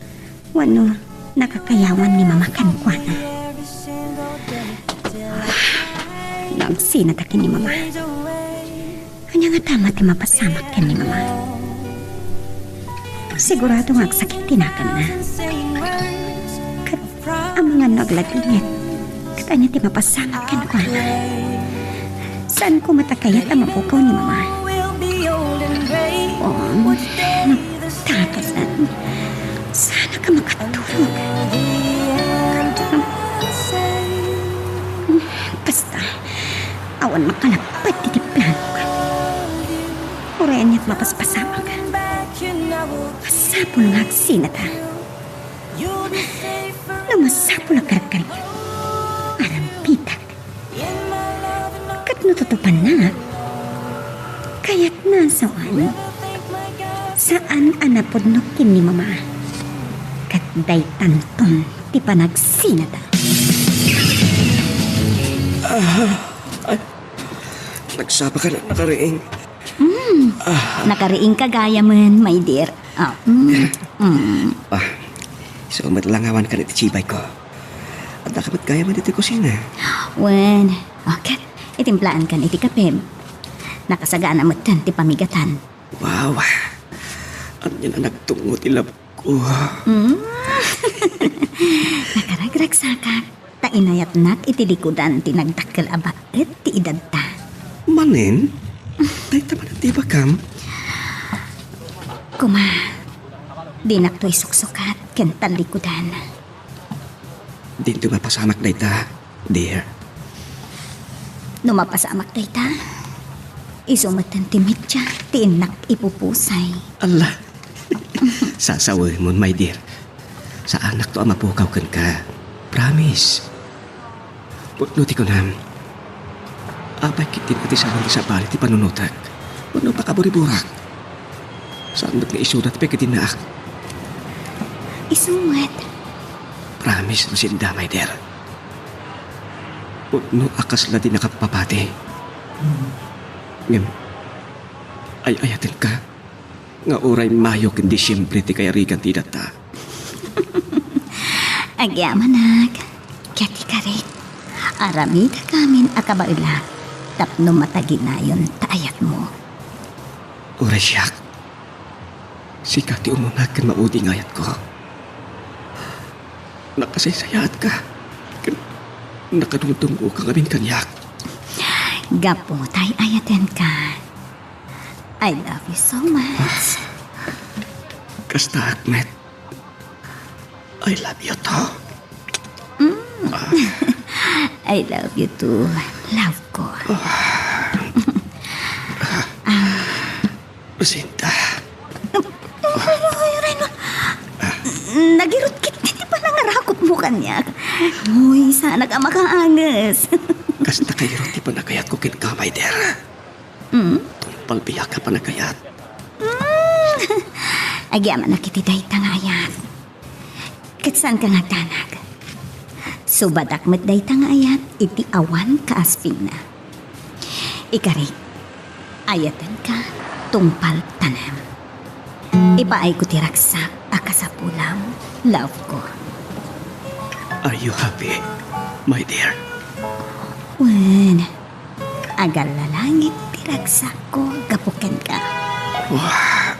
Wenno, nakakayawan ni Mama kenkuana. Nagsinata ken ni Mama. Ania ngata met ti mapasamak ken ni Mama? Sigurado nga agsakit ti naganna. Ket amangan no agladingit. Ket ania ti mapasamak kenkuana? Saanko met a kayat a mapukaw ni Mama? Um, nagtatasan. Saan a ka makaturog? Basta, awan makalapad iti planok. Uray aniat mapaspasamak. Masapul nga agsinata. No masapul a karkarigak, arambitak. Ket no tutupanna, kayatna a sawen, saan a napudno ken ni Mama. Ket daytanton ti panagsinata. Ah, ay, nagsapa ka na, nakariing. Mm, nakariing ka gayamen, my dear. Ah, mm, mm. Ah, isu met lang awan kan iti chibay ko. Adda ka met gayamen iti kusina. Wen, okay. Itimplaan kan iti kapem. Nakasagana metten ti pamigatan. Wow! Ania a nagtungngo ti labko. Mm. Nakaragragsakak, ta inayatnak iti likudan ti nagdakkel a baet ti edadta. Manen? Dayta manen ti ibagam? Kuma, dinakto isuksukat ken tallikudan. Dinto mapasamak dayta, dear. No mapasamak dayta, isu metten ti media ti innak ipupusay. Alla! Sasawemon, my dear. Saanakto a mapukaw kenka. Promise. Pudno ti kunam. Apay ketdin a ti sabali ti panunotek wenno pakaburiburak? Saan met nga isuda ti pagidinnaak? Isu met. Promise, Lucinda, my dear. Pudno a kasla dinaka papati. Ngem, ay-ayatenka nga uray Mayo ken Disiembre ti kayarigan ti edadta. Agyamanak, ket ikarik, aramidek amin a kabaelak tapno mataginayon ta ayatmo. Uray siak, sika ti umuna ken maudi nga ayatko. Nakasaysayaatka ken nakadungdungngoka ngamin kaniak. Gapu ta ay-ayatenka. I love you so much. Kastaak met. I love you too. Mm. I love you too, love ko. Ah, Lucinda. Uy, Reno. Nagirut ketdi ti panangarakopmo kaniak. Uy, saanak a makaanges. Kasta kayat ti panagayatko kenka, my dear. Mm? Tungpal biag a panagayat. Mm. Agyamanak iti dayta nga ayat. Ket saanka nga agdanag. Subadak met dayta nga ayat iti awan kaaspingna. Ikarik, ayatenka tungpal tanem. Ipaayko ti ragsak a kasapulam, love ko. Are you happy, my dear? Wen, agallalangit ti ragsakko gapu kenka. Wah.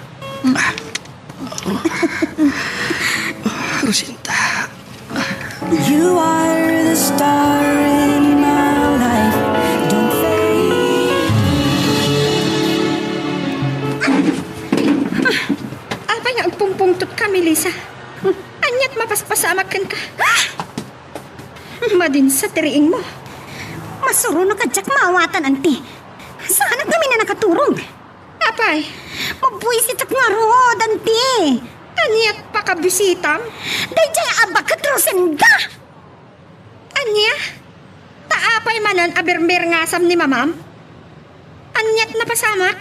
Ah. Lucinda. You are the star in my life. Don't fade. Apay nga agpungpungtotka, Melissa? Aniat mapaspasamak kenka? Madinsa ti riingmo. Masuronak a diak maawatan, anti. Saanak ngamin a nakaturog. Apay? Mabuisitak ngarud, anti. Aniat pakabisitam? Daydiay a baket, Lucinda! Ania? Ta apay manen a birmirngasam ni mamam? Aniat napasamak?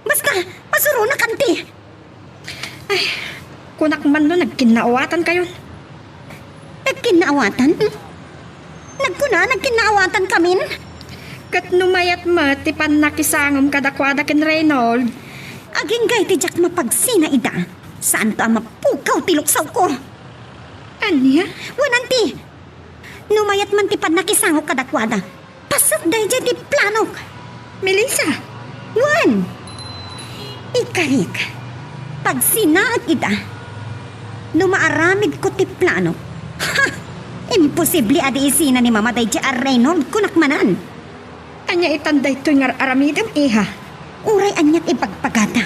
Basta, masuronak, anti. Ay, kunak man no nagkinnaawatan kayon. Nagkinnaawatan? Hmm? Nagkuna, nagkinnaawatan kamin? Ket no mayat met ti pannakisangom kadakuada ken Reynold. Agingga iti diak mapagsina ida, saanto a mapukaw ti luksawko. Ania? Wen, anti, no mayat man ti pannakisangok kadakuada, paset daydiay ti planok. Melissa! Wen! Ikarik, pagsinaek ida. No maaramidko ti planok, ha! Imposible a di isina ni Mama daydiay a Reynold, kunak manen. Ania itan daytoy nga ar-aramidem, iha? Uray aniat ibagbagada.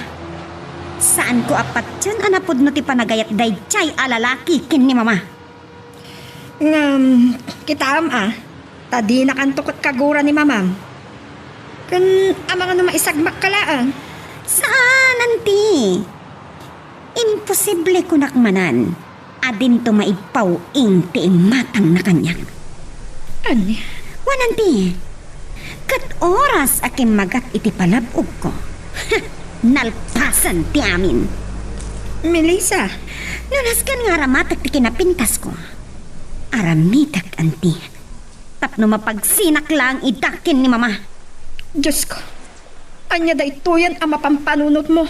Saanko a patien a napudno ti panagayat daydiay a lalaki ken ni Mama. Ngem, kitaem a, ta dinakanto ket kagura ni Mamam. Ken amangan no maisagmakka laeng? Saan, anti. Imposible, kunak manen, a dinto maipaw-ing ti imatangna kaniak. Ania? Wen, anti, ket oras a kimmagak iti palab-ogko, nalpasen ti amin. Melissa! No nasken nga aramatek ti kinapintasko, aramidek, anti. Tapno mapagsinak laeng ida ken ni Mama. Diosko, ania daytoyen a mapampanunotmo?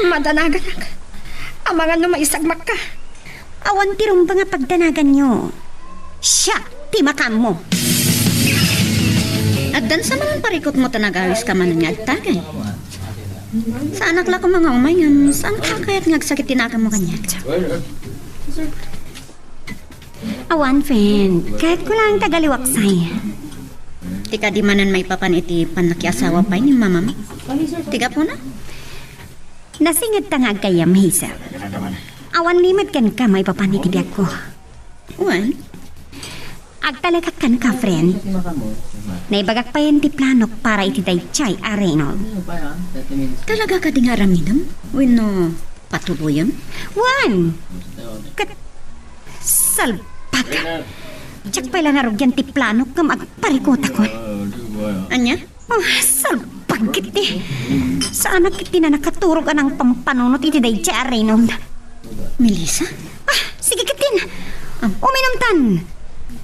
Madanaganak. Amangan no maisagmakka. Awan ti rumbeng a pagdanaganyo. Siak ti makaammo. Addan sa manen parikutmo ta nagawiska manen nga agtagay. Saanak la koma nga umay ngem saan ka kayat nga agsakit ti nakemmo kaniak? Awan, friend. Kayatko laeng ti agaliwaksay. Ti kadi manen maipapan iti pannakiasawa pay ni mamam? Ti gapuna? Nasingedta nga aggayyem, Hazel. Awan limed kenka maipapan iti biagko. Wen? Agtalekak kenka, friend. Naibagak payen ti planok para iti daydiay a Reynold. Talaga kadi nga aramidem? Wenno patuloyem? Wen! Ket salbag! Diak pay la narugian ti planok ngem agparikutakon. Ania? Oh, salbag ketdi. Saanak ketdi a nakaturog a nangpampanunot iti daydiay a Reynold. Melissa? Ah, sige ketdin. Uminumtan.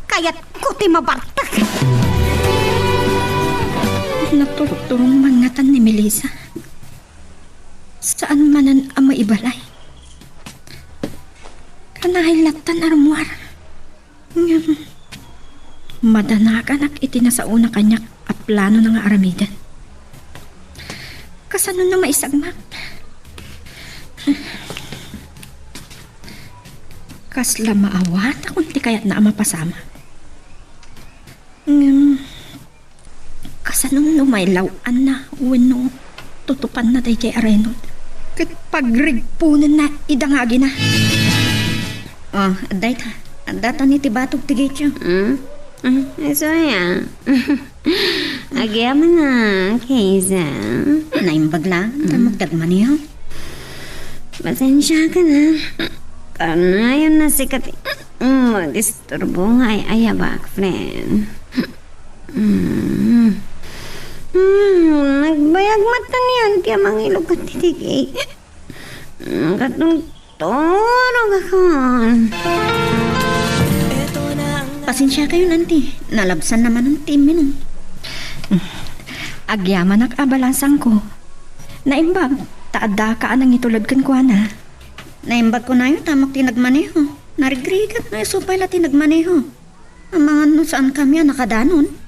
Kayatko ti mabartek. Naturturong man ngatan ni Melissa. Saan manen a maibalay. Kanayon lattan a rummuar. Ngem, madanaganak iti nasaona kaniak a planona nga aramiden. Kasano no maisagmak? Kasla maawatakon ti kayatna a mapasamak. Ngem, kasano no mailaw-anna wenno tutupanna daydiay a Reynold? Ket pagrigponenna ida nga agina. Oh, dayta. Adda tani ti batog ti gayam. Hmm? Hmm, isu aya. Agyamanak, Hazel. Naimbag laeng ta magdagmaneho. Pasensiakan, ha. Kanayon a sika ti madisturbo nga ay-ayabak, friend. Mm. Mm, nagbayag met ni Auntie a mangilugan ti tigay. Nakatungturogakon. Pasensiakayon, Auntie. Nalabsanna manen ti imminum. Agyamanak a balasangko. Naimbag, ta addaka a nangitulod kenkuana. Naimbag kunayo, ta ammok ti nagmaneho. Narigrigak nga isu pay la ti nagmaneho. Amangan no saankami a nakadanon.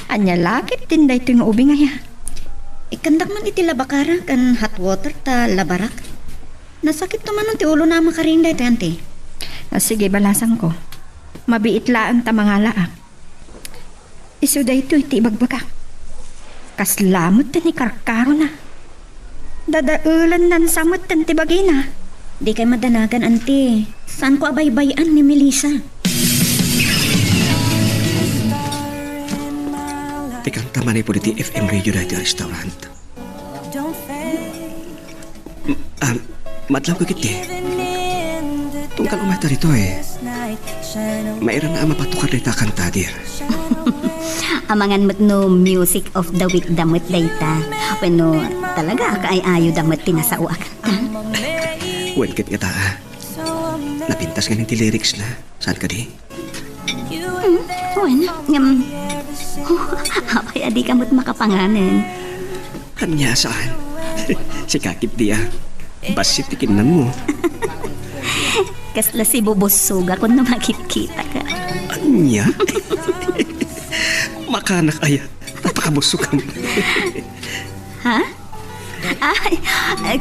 Ania la ketdin daytoy nga ubing aya? Ikkandak man iti labakara ken hot water ta labarak. Nasakitto manen ti ulona a makarin daytoy, Auntie. Ah, sige, balasangko. Mabiit laeng ta mangalaak. Isu daytoy ti ibagbagak. Kasla met ti karkarona. Dadaelennan sa met ti bagina. Dikay madanagan, Auntie. Saanko a baybay-an ni Melissa. Ikanta manipud iti F M radio daytoy a restaurant. Ah, madlaw ka ketdi. Tunggal umayta ditoy. Mairana a mapatukar dayta a kanta, dear. Amangan met no music of the week da met dayta. Wenno talaga a kaay-ayoda met ti nasao a kanta. Wen ket ngata, ah. Napintas ngamin ti lyrics na. Saan kadi? Hmm, wen, ngem, oh, apay a dika met makapanganen? Ania saan? Sika ketdi a. Bassit ti kinnanmo. Kasla sibubussogakon no makitkitaka. Ania? Makanak aya? Napakabussogam. Ha? Ay,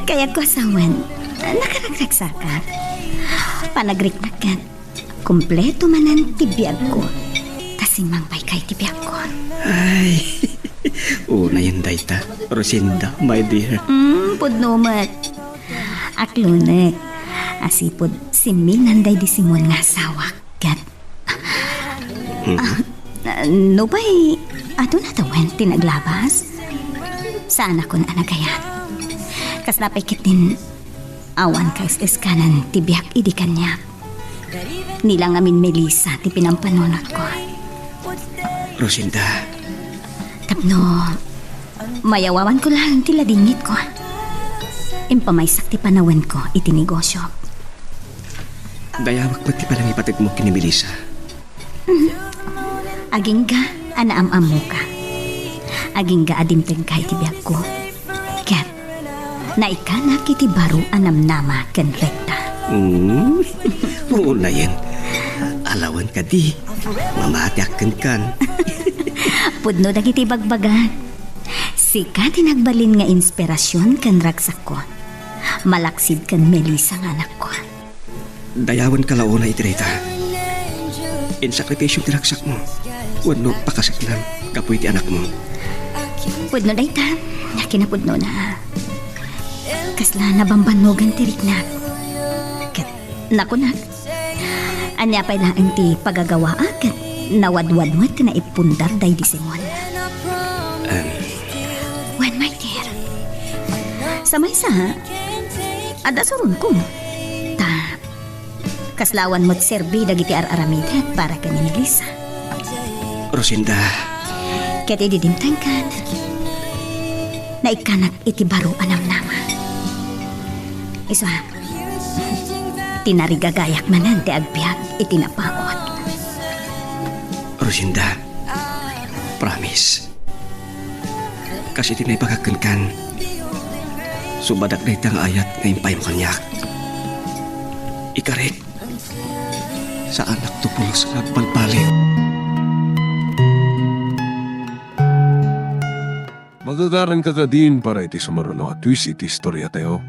kayatko a sawen. Nakaragragsakak. Panagriknak ket. Kompleto manen ti biagko. Ta simmangpaykay ti biagko. Ay, unayen dayta, Rosinda, my dear. Mm, pudno met. Aklonek. Asipud simminan daydi Simon nga asawak. Ket, ah, nupay, aduna tawen ti naglabas? Saanakon a nagayat. Kasla pay ketdin awan kais-iskanan ti biag idi kaniak. Ni la ngamin Melissa ti pinampanunotko. Rosinda. Tapno mayawawanko laeng ti ladingitko. Impamaysak ti panawenko iti negosio. Dayawak met ti panangipategmo ken ni Melissa. Agingga a naam-ammoka. Agingga a dimtengka iti biagko. Ket naikkanak iti baro a namnama ken rekta. Mm. Unayen. Alawan kadi. Mamatiak kenkan. Pudno dagiti bagbagak. Sika ti nagbalin nga inspirasyon ken ragsakko. Malaksid ken Melissa nga anakko. Dayawenka la unay iti dayta. Insakripisyo ti ragsakmo wenno pakasaknam gapu iti anakmo. Pudno dayta, kinapudnona. Kasla nabambannogan ti riknak. Ket nakunak, ania pay laeng ti pagagawaak ket nawadwad met ti naipundar daydi Simon. Em. Wen, my dear. Sa maysa, adda suronko. Ta, kasla awan met serbi dagiti ar-aramidek para ken ni Melissa. Rosinda. Ket idi dimtengkan, naikkanak iti baro a namnama. Isu, tinarigagayak manen ti agbiag iti napaut. Rosinda, promise. Kas iti naibagak kenkan, subadak dayta nga ayat nga impaymo kaniak. Ikarik, saanak to pulos nga agbalbaliw. Magagaranka kadin para iti sumaruno a twist iti istoriatayo.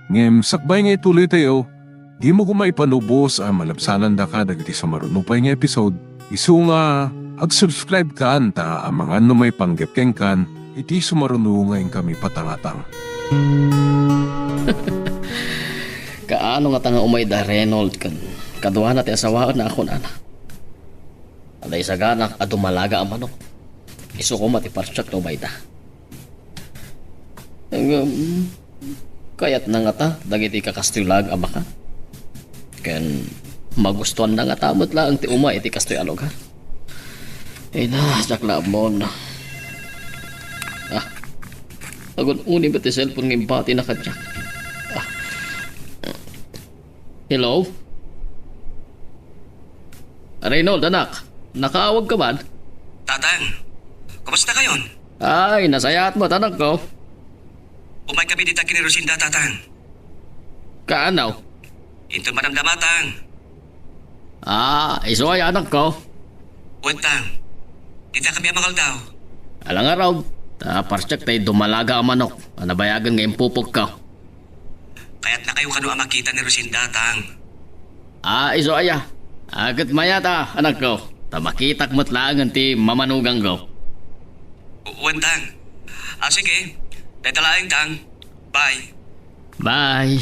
Ngem sakbay nga ituloytayo, dimo koma ipanubos a malabsanandaka dagiti sumaruno pay nga episode. Isu nga, ag-subscribe kan ta amangan no maipanggep kenkan iti sumaruno nga inkami patangatang. Kaano ngata nga umayda Reynold ken kaduana ti asawaenna a kunana? Adda isaganak a dumalaga a manok. Isu koma ti parsiak no umayda. Ngem, kayatna ngata dagiti kakastoy laeng a baka? Ken magustuanna ngata met laeng ti umay iti kastoy a lugar? Ay na, diak la ammon. Ah, agun-uni met ti cellphone nga imbatina kaniak. Ah. Hello? Reynold, anak. Nakaawag ka man? Tatang, kumusta kayon? Ay, nasayaat met, anakko. Umay kami dita ken ni Rosinda, Tatang. Kaano? Inton madamdama, Tang. Ah, isu aya, anakko? Wen, Tang. Dita kami a mangaldaw. Ala ngarud, ta parsiak tay dumalaga a manok a nabayagen nga impupogko. Kayatnakayo kano a makita ni Rosinda, Tang? Ah, isu aya. Ah, ket mayat a, anakko. Ta makitak met laengen ti mamanugangko. Wen, Tang. Ah, sige. Dayta laeng, Tang. Bye. Bye.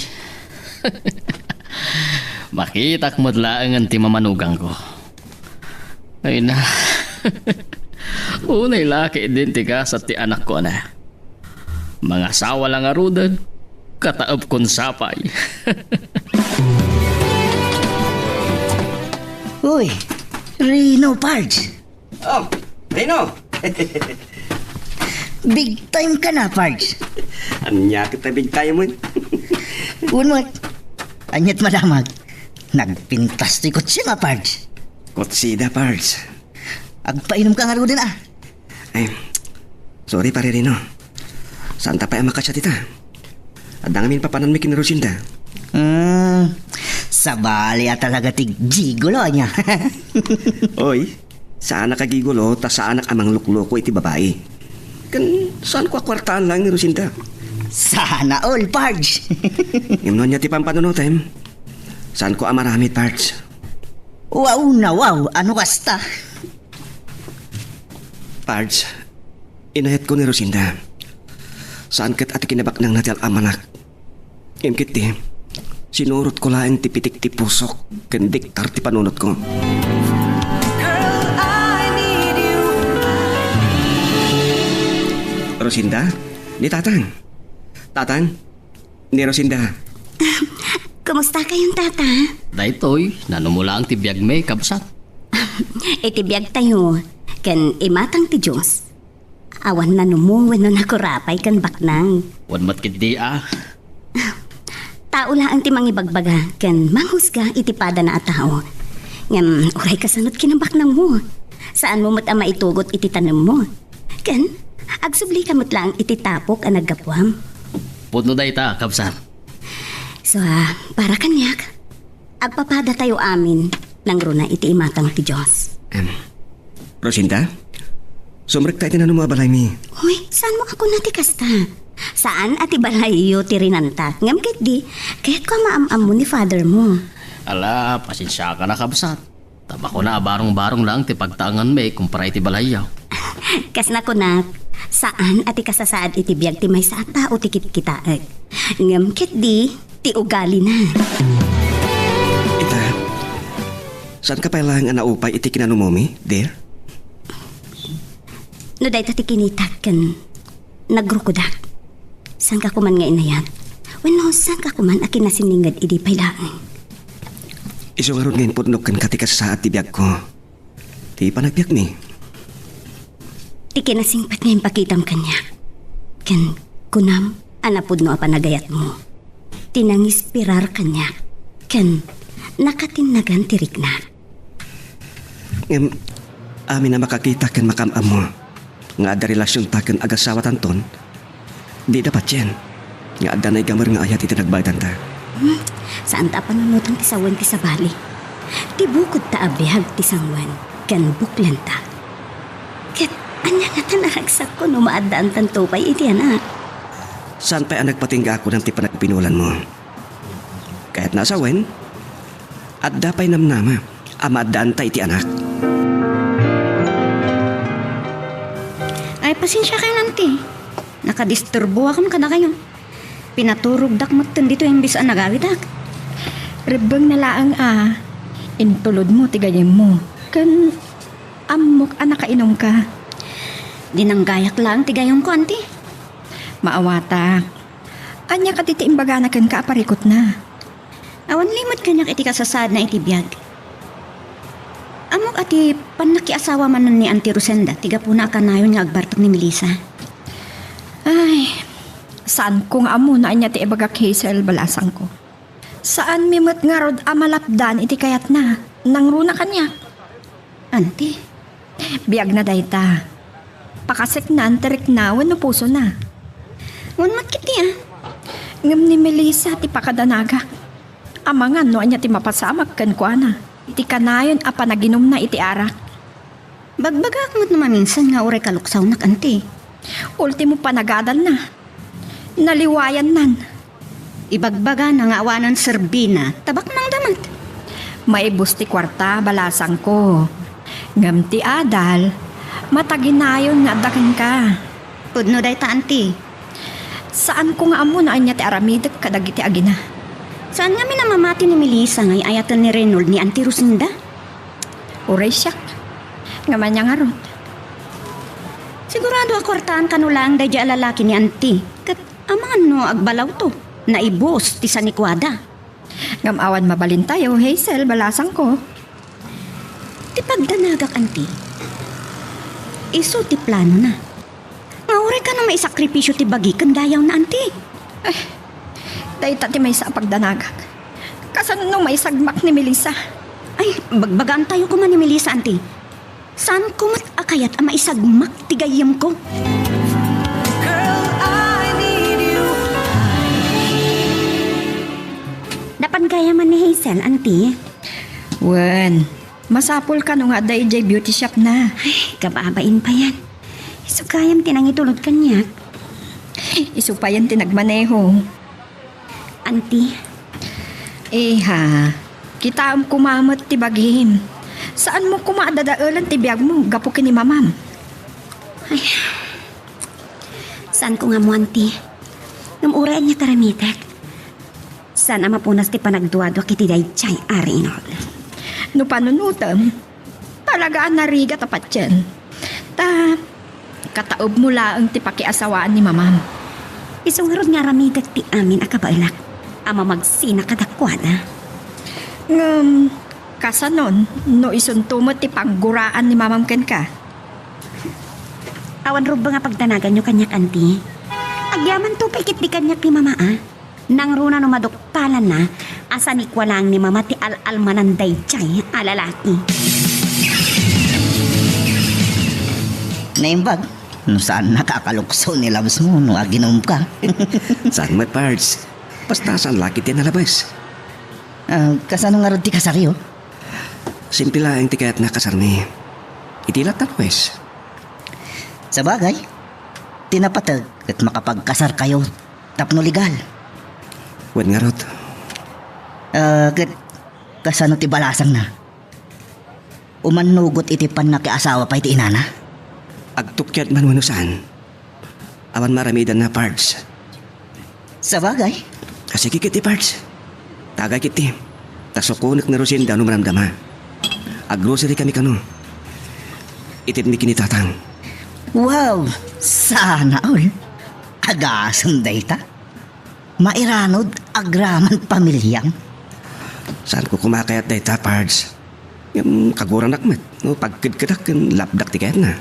Makitak met laengen ti mamanugangko. Ay na. Unay la ketdin ti gasat ti anakko, ana. Mangasawa la ngaruden, kataepkon sapay. Uy, Rino, Pards. Oh, Rino. Big time ka na, Pards. Ania ket a big time-en? Wen met. Aniat madamag? Nagpintas ti kotse nga, Pards. Kotsida, Pards. Agpainumka ngaruden, a. Ay, sorry, Pare Rino. Saanta pay a makasiat ita. Adda ngamin papananmi ken ni Rosinda. Hmm, sabali a talaga ti gigolo, ania? Oy, saanak a gigolo ta saanak a manglukloko iti babai. Ken saanko a kuartaan laeng ni Rosinda. Sana all, Pards! Ngem no ania ti pampanunotem, saanko a maramid, Pards. Wow na wow, ano kasta? Pards, inayatko ni Rosinda. Saan ket a ti kinabaknangna ti al-amanak. Ngem ketdi, sinurotko laeng ti pitik ti pusok ken diktar ti panunotko. Girl, I need you. Rosinda, ni Tatang. Tatang, ni Rosinda. Kumusta kayon, Tata? Daytoy, nanumo laeng ti biagmi, kabsat. Iti biagtayo, ken imatang ti Dios, awan nanumo wenno nakurapay ken baknang. Wen met ketdi a. Tao laeng ti mangibagbaga ken manghusga iti padana a tao. Ngem uray kasano ti kinabaknangmo? Saanmo met a maitugot iti tanemmo. Ken, agsublika met laeng iti tapok a naggapuam. Pudno dayta, kabsat. So, ah, para kaniak, agpapadatayo amin nangruna iti imatang ti Dios. Em, Rosinda, sumrekta iti nanumo a balaymi. Hoy, saanmo a kuna ti kasta? Saan a ti balayyo ti rinantak, ngem ketdi, kayatko a maam-ammo ni father mo. Ala, pasensiakan a, kabsat. Ta makuna a barong-barong laeng ti pagtaenganmi kumpara iti balayyo. Kas nakunak, saan a ti kasasaad iti biag ti maysa a tao ti kitkitaek. Ngem ketdi, ti ugalina. Ita, saanka pay laeng a naupay iti kinanumomi, dear? No dayta ti kinitak ken nagrukodak, saanka koman nga inayat? Wenno, saanka koman a kinasinninged idi pay laeng? Isu ngarud nga impudnok kenka ti kasasaad ti biagko. Ti panagbiagmi. Ti kinasingpet nga impakitam kaniak. Ken kunam a napudno a panagayatmo. Ti nangispirar kaniak. Ken nakatinnagan ti riknak. Ngem, amin a makakita ken makaam-ammo nga adda relasionta ken agasawatanton, dida patien nga adda naigamer nga ayat iti nagbaydanta. Hmm, saanta a panunotang ti sawen ti sabali. Ti bukodta a biag ti sanguen ken buklenta. Ket ania ngatan a ragsakko no maaddaantanto pay iti anak? Saan pay a nagpatingga a kunam ti panagbinulanmo? Kayatna a sawen, adda pay namnama a maaddaanta iti anak. Ay, pasensiakayon, Auntie. Nakadisturboakon kadakayo. Pinaturogdak metten ditoy imbes a nagawidak. Rebbengna laeng a intulodmo ti gayyemmo. Ken ammok a nakainumka. Dinanggayak laeng ti gayyemko, Auntie. Maawatak. Ania kadi ti imbagana kenka a parikutna? Awan limed kaniak iti kasasaadna iti biag. Ammok a ti pannakiasawa manen ni Auntie Rosenda ti gapuna a kanayon nga agbartek ni Melissa. Ay, saanko nga ammo no ania ti ibagak, Hazel, balasangko. Saanmi met ngarud a malapdan iti kayatna, nangruna kaniak. Auntie. Biagna dayta. Pakaseknan ti rikna wenno pusona. Wen met ketdi a. Ngem ni Melissa ti pakadanagak. Amangan no ania ti mapasamak kenkuana iti kanayon a panaginumna iti arak. Bagbagaak met no maminsan nga uray kaluksawnak, Auntie. Ultimo panagadalna. Naliwayannan. Ibagbagana nga awanan serbina, ta baknangda met. Maibus ti kuarta, balasangko. Ngem ti adal, mataginayon nga adda kenka. Pudno dayta, Auntie. Saanko nga ammo no ania ti aramidek kadagiti agina. Saan ngamin a mamati ni Melissa nga ay-ayaten ni Reynold ni Auntie Rosenda? Uray siak. Ngem ania ngarud? Sigurado a kuartaan kano laeng daydiay a lalaki ni Auntie. Ket amangan no agbalawto, naibus ti sanikuada. Ngem awan mabalintayo, Hazel, balasangko. Ti pagdanagak, Auntie, isu ti planona. Nga uray kano maisakripisio ti bagi ken dayawna, Auntie. Eh, dayta ti maysa a pagdanagak. Kasano no maisagmak ni Melissa? Ay, bagbagaantayo koma ni Melissa, Auntie. Saanko met a kayat a maisagmak ti gayyemko. Girl, I need you. Napan gayam ni Hazel, Auntie? Wen, masapul kano nga adda idiay beauty shop na. Ay, kababain payen. Isu gayam ti nangitulod kaniak. Isu payen ti nagmaneho. Auntie. Iha, kitaem koma met ti bagim. Saanmo koma a dadaelen ti biagmo gapu ken ni mamam. Ay, saanko nga ammo, Auntie. Ngem uray ania ti aramidek, saan a mapunas ti panagduaduak iti daydiay a Reynold. No panunotem, talaga a narigat a patien. Ta, kataebmo laeng ti pakiasawaan ni mamam. Isu ngarud nga aramidek ti amin a kabaelak a mamagsina kadakuada. Ngem, kasanon, no isunto met ti pangguraan ni mamam kenka? Awan rubbeng a pagdanaganyo kaniak, Auntie. Agyamanto pay ketdi kaniak ni Mama, a. Nangruna no maduktalanna, Asanikwa laeng ni Mama ti al-almanan daydiay a lalaki. Naimbag, no saan nakakalukso ni labes mo no aginumka. Saan met, Pards. Basta saan la ketdi a nalabes. Ah, kasano ngarud ti kasaryo? Simple laeng ti kayatna a kasarmi. Iti latta, pues. Sabagay, ti napateg ket makapagkasarkayo tapno legal. Wen ngarud. Ah, ket kasano ti balasangna? Umannugot iti pannakiasawa pay ti inana? Agtukyad man wenno saan, awan maaramidanna, Pards. Sabagay. Ah, sige ketdi, Pards. Tagay ketdi. Ta sukonek ni Rosinda no madamdama. Aggrocery kami kano. Itedmi ken ni Tatang. Wow! Sana all. Agasem dayta. Mairanod agraman pamiliam. Saanko koma a kayat dayta, Pards. Ngem kaguranak met no pagkedkedak ken lapdak ti kayatna.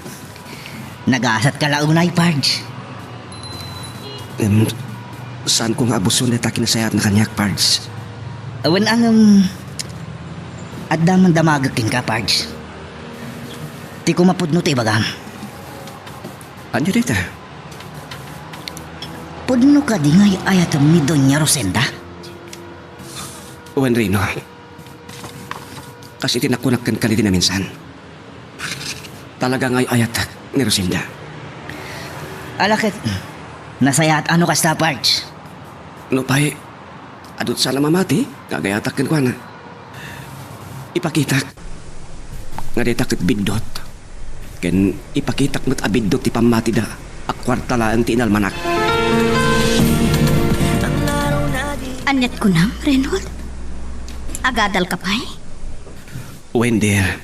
Nagasatka la unay, Pards. Ngem saanko nga abuson dayta kinasayaatna kaniak, Pards. Awan a ngem, adda man damagek kenka, Pards. Ti kumapudno ti ibagam. Ania dayta? Pudno kadi nga ay-ayatem ni Doña Rosenda? Wen, Reno. Kas iti nakunak kenka idi naminsan, talaga nga ay-ayatek ni Rosenda. Ala ket, nasayaat a no kasta, Pards. Nupay, adu ti saan a mamati nga agayatak kenkuana. Ipakitak nga dayta ket biddut. Ken ipakitak met a biddut ti pammatida a kuarta laeng ti inalmanak. Aniat kunam, Reynold? Agadalka pay? Wen, dear.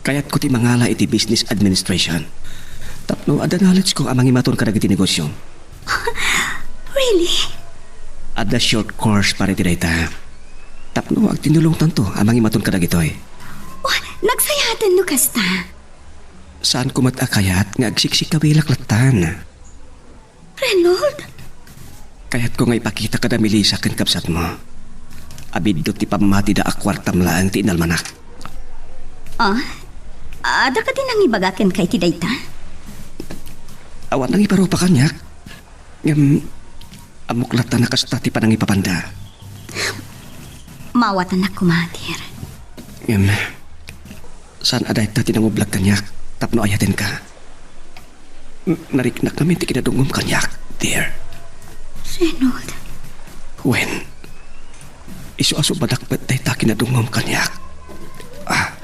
Kayatko ti mangala iti business administration. Tapno adda knowledgeko a mangimaton kadagiti negosio. Really? Adda short course para iti dayta. Tapno agtinulongtanto a mangimaton kadagitoy. Wa, nagsayaaten no kasta. Saanko met a kayat nga agsiksikawilak lattan. Reynold? Kayatko nga ipakita kada Melissa ken kabsatmo a biddut ti pammatida a kuartam laeng ti inalmanak. Ah? Adda kadi nangibaga kenka iti dayta? Awan nangiparupa kaniak. Ngem, ammok latta a kasta ti panangipapanda. Maawatanak koma, dear. Ngem, saan a dayta ti nangublag kaniak tapno ayatenka? N-, nariknak ngamin ti kinadungngom kaniak, dear. Reynold. Wen, isu a subadak met dayta kinadungngom kaniak. Ah.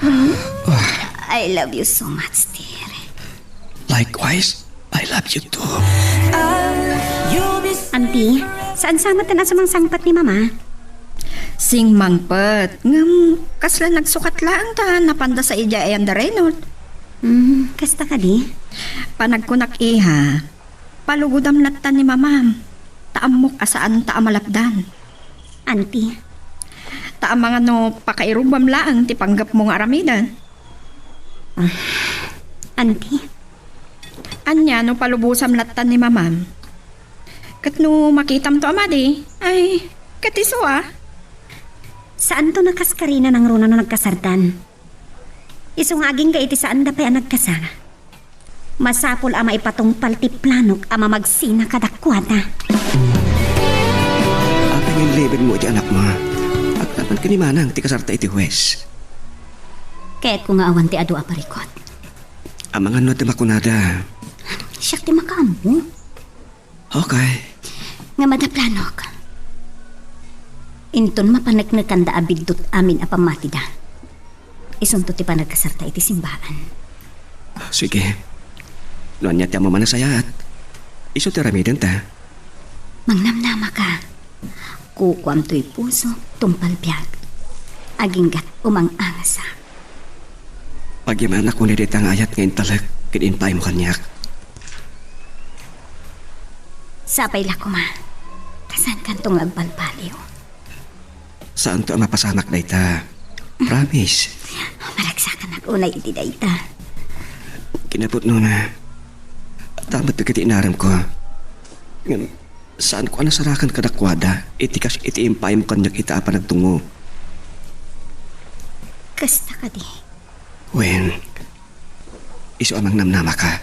Ah. I love you so much, dear. Likewise, I love you too. Auntie, saan sa met a sumangsangpet ni Mama? Simmangpet, ngem kasla nagsukat laeng ta napanda sa idiay ayan da Reynold. Hmm, kasta kadi? Panagkunak, iha, palugodam latta ni Mamam, ta ammok a saanta a malapdan. Auntie. Ta amangan no pakairugbam laeng ti panggepmo nga aramiden. Ah, Auntie. Ania no palubosam latta ni Mamam? Ket no makitamto a madi, ay, ket isu a? Saanto a kaskarina nangruna no nagkasartan? Isu nga agingga iti saanda pay a nagkasar. Masapul a maipatungpal ti planok a mamagsina kadakuada. Apay nga inlebenmo iti anakmo? Agraman ken ni Manang ti kasarta iti huwes. Kayatko nga awan ti adu a parikut. Amangan no adda makunada. Siak ti makaammo. Okay. Ngem adda planok. Inton mapaneknekanda a biddut amin a pammatida, isunto ti panagkasarta iti simbaan. Sige. No ania ti ammom a nasayaat, isu ti aramidenta. Mangnamnamaka. Kukuam toy pusok, tungpal biag. Aginggat umang-angasa. Pagyamanak unay dayta nga ayat nga intalek ken impaaymo kaniak. Sapay la koma. Ta saankanto nga agbalbaliw. Saanto a mapasamak dayta. Promise. Maragsakanak unay iti dayta. Kinapudnona, adda met dagiti inaramko. Ngem, Saanko a nasarakan kadakuada iti kas iti impaymo kaniak ita a panagtungog. Kasta kadi? Wen, isu a mangnamnamaka.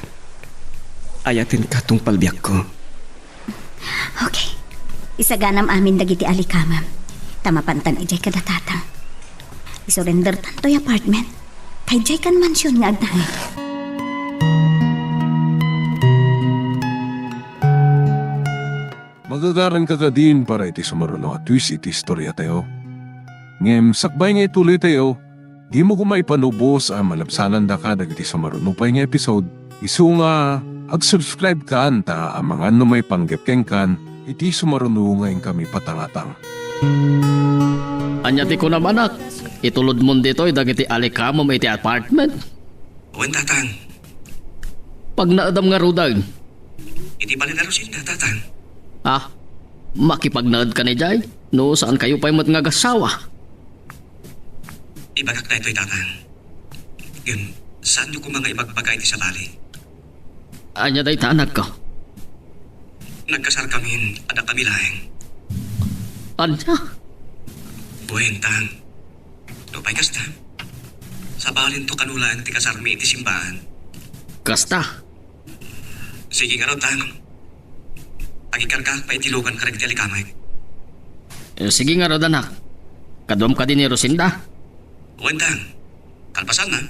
Ayatenka tungpal biagko. Okay. Isaganam amin dagiti alikamem. Ta mapantan idiay kada tatang. Isurrendertan toy apartment. Ta idiay kan mansion nga agnaed. Magagaranka kadin para iti sumaruno a twist iti istoriatayo. Ngem sakbay nga ituloytayo, dimo koma ipanubos a malabsanandaka dagiti sumaruno pay nga episode, isu nga ag-subscribe kan ta amangan no maipanggep kenkan iti sumaruno nga inkami patangatang. Ania ti kunam, anak? Itulodmon ditoy dagiti alikamem iti apartment? Wen, tatang. Pagnaedam ngaruden? Iti balay da Lucinda, tatang. Ah, makipagnaedkan idiay? No, saankayo pay met nga agasawa? Ibagak daytoy, tatang. Ngem, saanyo koma nga ibagbaga iti sabali. Ania dayta, anakko? Nagkasarkamin, adda kami laeng. Ania? Wen, tang. Nupay kasta, sabalinto kano laeng ti kasarmi iti simbaan. Kasta? Sige ngarud, tang. Agikargaak pay iti lugan kadagiti alikamek. Eh, sige ngarud, anak. Kaduam kadi ni Lucinda? Wen, tang. Kalpasanna,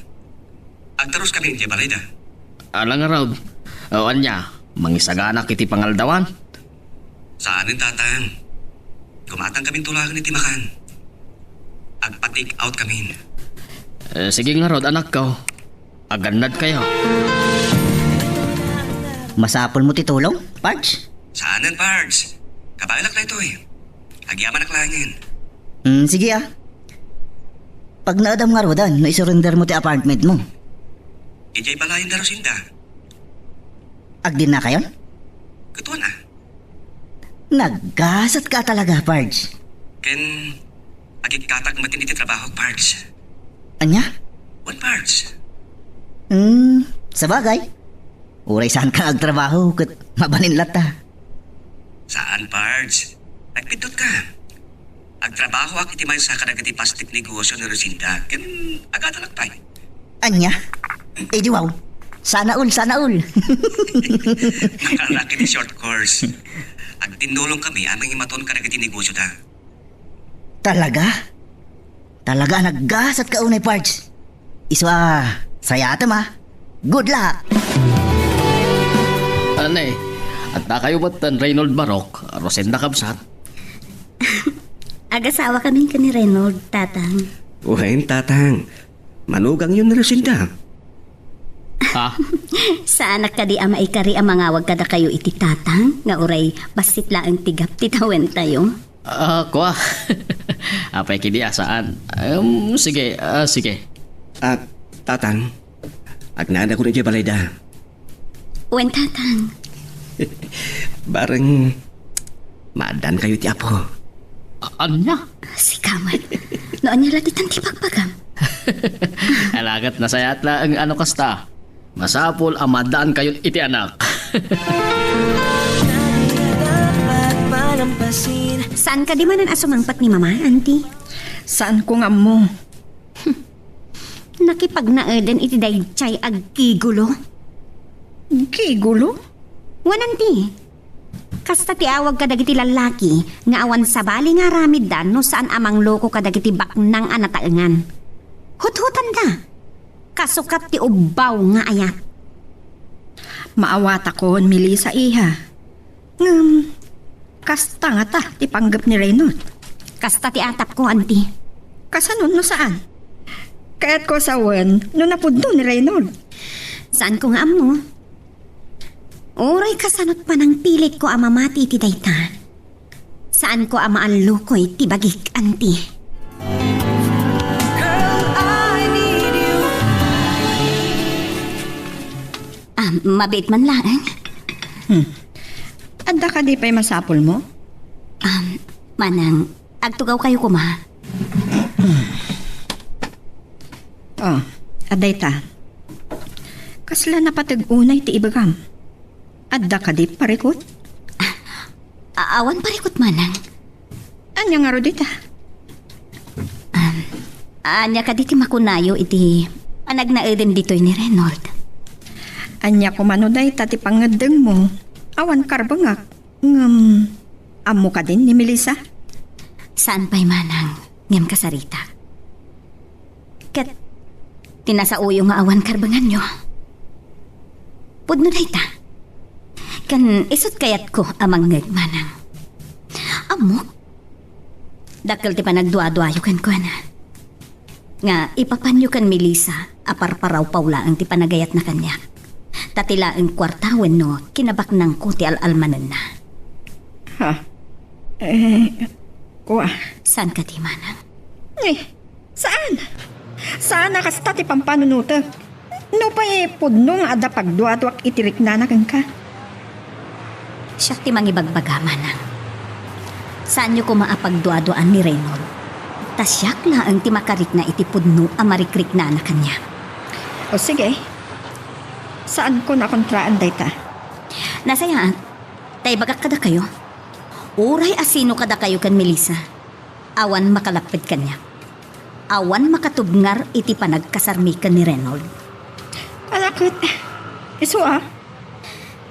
agtaruskami idiay balayda. Ala ngarud. O, ania, mangisaganak iti pangaldawan? Saanen, tatang. Gumatangkaminto laeng iti makan. Agpa-take out kamin. Eh, sige ngarud, anakko. Agannadkayo. Masapulmo ti tulong, Pards? Saanen, Pards. Kabaelak daytoy. Agyamanak laengen. Mm, sige, ah. Pagnaedam ngaruden no isurrendermo ti apartmentmo. Idiay balayen da Lucinda. Agdinnakayon? Ket wen a. Naggasatka talaga, Pards. Ken agikkatak met iti trabahok, Pards. Ania? Wen, Pards. Hmm, sabagay. Uray saanka nga agtrabaho ket mabalin latta. Saan, Pards. Nagpintotka. Agtrabahoak iti maysa kadagiti pastip negosio ni Lucinda, ken agadalak pay. Ania? Idi wow. Sana all, sana all. Nakalak iti short course. Agtinnulong kami a mangimaton kadagiti negosioda. Talaga? Talaga a naggasatka unay, Pards. Isu a, sayatem a. Good luck! Anay, adda kayo met tan Reynold Barok, Rosenda kabsat? Agasawa kami ken ni Reynold, Tatang. Wen, Tatang. Manugangyo ni Rosenda. Ha? Saanak kadi a maikari a mangawag kadakayo iti Tatang, nga uray bassit laeng ti gap ti tawentayo? Ah, kua. Apay kidi a saan? Em, sige, ah, sige. Ah, Tatang, agnanakon idiay balayda. Wen, Tatang. Bareng, maaddaankayo ti Apo. A-, ania? Sika met. No ania la ti tan ti pagpagam? Alagat nasayaat laeng no kasta. Masapul a maaddaankayon iti anak. Saan kadi manen a sumangpet ni Mama, Auntie? Saanko nga ammo. Nakipagnaeden iti daydiay a gigolo. Gigolo? Wen, Auntie. Kasta ti awag kadagiti lallaki nga awan sabali nga aramidda no saan a mangloko kadagiti baknang a nataengan. Huthutanda. Kasukat ti ubbaw nga ayat. Maawatakon, Melissa, iha. Ngem, kasta ngata ti panggep ni Reynold. Kasta ti atapko, Auntie. Kasano no saan? Kayatko a sawen no napudno ni Reynold. Saanko nga ammo. Uray kasano't panangpilitko a mamati iti dayta. Saanko a maallukoy ti bagik, Auntie. Ah, mabiit man laeng. Hmm. Adda kadi pay masapulmo? Um, manang, agtugawkayo koma. Oh, adda ita. Kasla napateg unay ti ibagam. Adda kadi parikut? Ah, A-, awan parikut, Manang. Ania ngarud ita? Um, ania kadi ti makunayo iti panagnaeden ditoy ni Reynold? Ania koma no dayta ti pangngeddengmo? Awan karbengak. Ngem, ammo kadin ni Melissa? Saan pay, Manang, ngem kasaritak. Ket ti nasaoyo nga awan karbenganyo. Pudno dayta. Ken isut' kayatko a mangngeg, Manang. Ammok, dakkel ti panagduaduayo kenkuana. Nga ipapanyo ken Melissa a parparawpaw laeng ti panagayatna kaniak. Ta ti laeng kuarta wenno kinabaknangko ti al-almanenna. Ha? Eh, kua. Saan kadi, Manang? Eh, saan? Saan a kasta ti pampanunotek? Nupay pudno nga adda pagduaduak iti riknana kenka. Siak ti mangibagbaga, Manang. Saanyo koma a pagduaduaan ni Reynold. Ta siak laeng ti makarikna iti pudno a marikriknana kaniak. O sige. Saanko a kontraan dayta. Nasayaat, ta ibagak kadakayo. Uray a sino kadakayo ken Melissa, awan makalapped kaniak. Awan makatubngar iti panagkasarmi ken ni Reynold. Ala ket, isu a?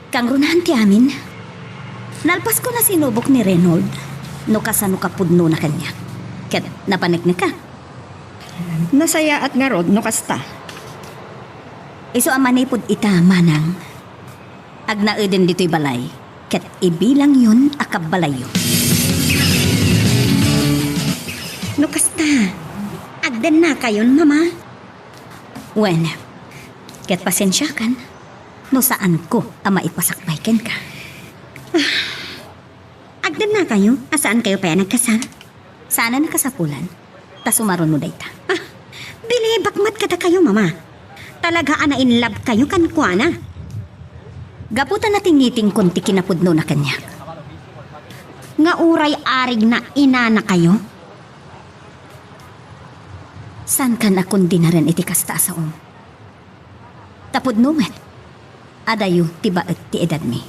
Kangrunaan ti amin. Nalpasko a sinubok ni Reynold no kasano kapudnona kaniak. Ket napaneknekak. Nasayaat ngarud no kasta. Isu a manipud ita, Manang. Agnaeden ditoy balay, ket ibilangyon a kabbalayyo. No kasta, agdennakayon, Mama? Wen, ket pasensiakan no saanko a maipasakbay kenka. Agdennakayo a saankayo pay a nagkasar? Saan a nakasapulan, ta sumaruno dayta. Ah, bilibak met kadakayo, Mama. Talaga a na-in-love-kayo kenkuana. Gapu ta natingitingkon ti kinapudnona kaniak. Nga uray arigna inanakayo? Saankan a kondinaren iti kasta a saom. Ta pudno met, adayo ti baet ti edadmi.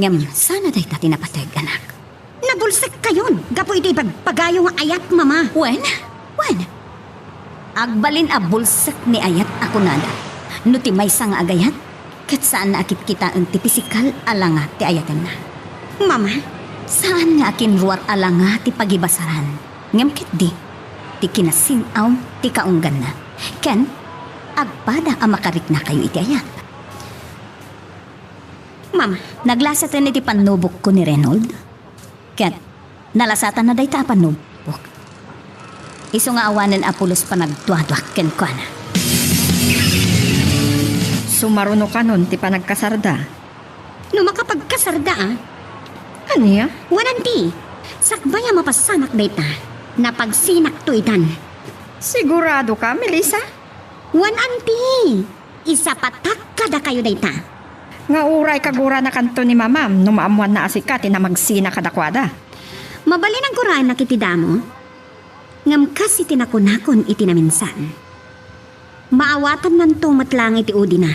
Ngem saan a dayta ti napateg, anak? Nabulsekkayon gapu iti ibagbagayo nga ayat, Mama. Wen, wen. Agbalin a bulsek ni ayat a kunada. No ti maysa nga agayat, ket saanna a kitkitaen ti pisikal a langa ti ayatenna. Mama? Saan nga akinruar a langa ti pagibasaran. Ngem ketdi, ti kinasin-aw ti kaungganna. Ken, agpada a makariknakayo iti ayat. Mama. Naglasaten iti pannubokko ni Reynold. Ket, nalasatanna dayta a pannubok. Isu nga awanen a pulos panagduaduak kenkuana. Sumarunokanon ti panagkasarda. No makapagkasarda, a? Ania? Wen anti, sakbay a mapasamak dayta, napagsinakto itan. Siguradoka, Melissa? Wen anti, isapatak kadakayo dayta. Nga uray kaguranakanto ni Mamam no maammoanna a sika ti namagsina kadakuada. Mabalin a guranak iti damo, ngem kas iti nakunakon iti naminsan. Maawatannanto met laeng iti udina.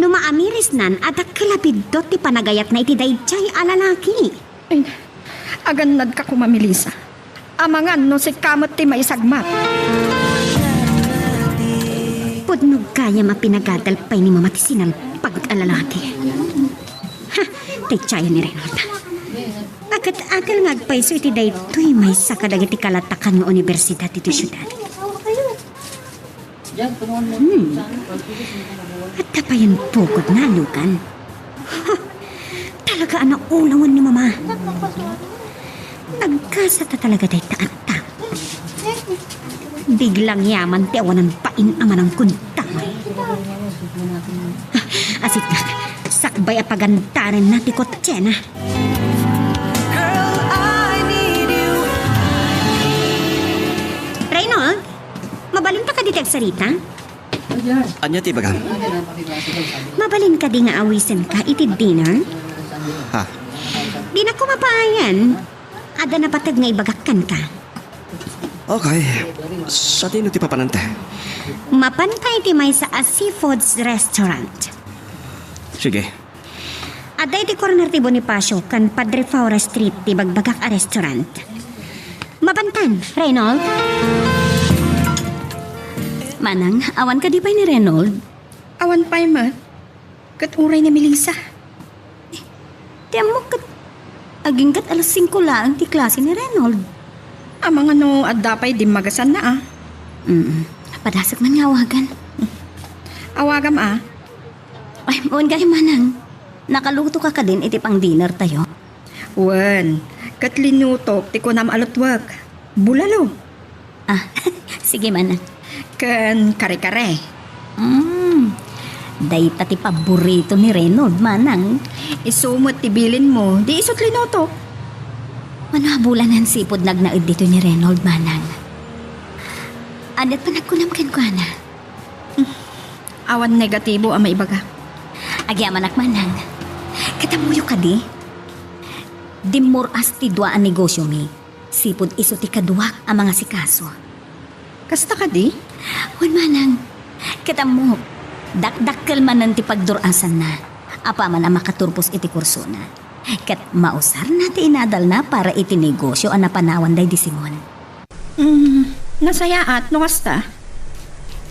No maamirisnan a dakkel a biddut ti panagayatna iti daydiay a lalaki. Ay, agannadka koma, Melissa. Amangan no sika met ti maisagmat. Pudno gayam a pinagadal pay ni Mama ti sinalpag a lalaki. Ha, daydiay ni Reynold. Agat-agal nga agpayso iti daytoy maysa kadagiti kalatakan nga universidad ditoy siudad. Hmm. Adda payen pukodna a lugan. Ha! Talaga a naulawen ni Mama. Nagkasata talaga dayta a tao. Biglang yaman ti awanan pain a manangkun damay. Ah, asitnak, sakbay a pagandarenna ti kotsena. Reynold, mabalinta kadi ti agsarita? Ania ti ibagam? Mabalin kadi nga awisenka iti dinner? Ha? Dinak koma paayan. Adda napateg nga ibagak kenka. Okay. Sadino ti papananta? Mapanta iti maysa a seafoods restaurant. Sige. Adda iti corner ti Bonifacio ken Padre Faura Street ti bagbagak a restaurant. Mapantan, Reynold? Manang, awan kadi pay ni Reynold? Awan pay met. Ket uray ni Melissa. Ti ammok ket agingga't alas singko laeng ti klase ni Reynold. Amangan no adda pay dimmagasanna, a. Mm. Padasek man nga awagan. Awagam, a. Ay, wen gayam, manang. Nakaluto ka kadin iti pang-dinner tayo? Wen, ket linutok ti kunam a lutwek. Bulalo. Ah, sige, manang. Ken kare-kare. Mm. Dayta ti paborito ni Reynold, manang. Isu met ti bilinmo, di isut linutok. Mano a bulanen sipud nagnaed ditoy ni Reynold, manang. Ania't panagkunam kenkuana? Awan negatibo a maibaga. Agyamanak, manang. Ket ammoyo kadi? Dimmur-as ti dua a negosiomi. Sipud isu ti kaduak a mangasikaso. Kasta kadi? Wen, manang. Ket ammok, dakdakkel manen ti pagdur-asanna, apaman a makaturpos iti kursona. Ket mausarna ti inadalna para iti negosio a napanawan daydi Simon. Mm, nasayaat no kasta.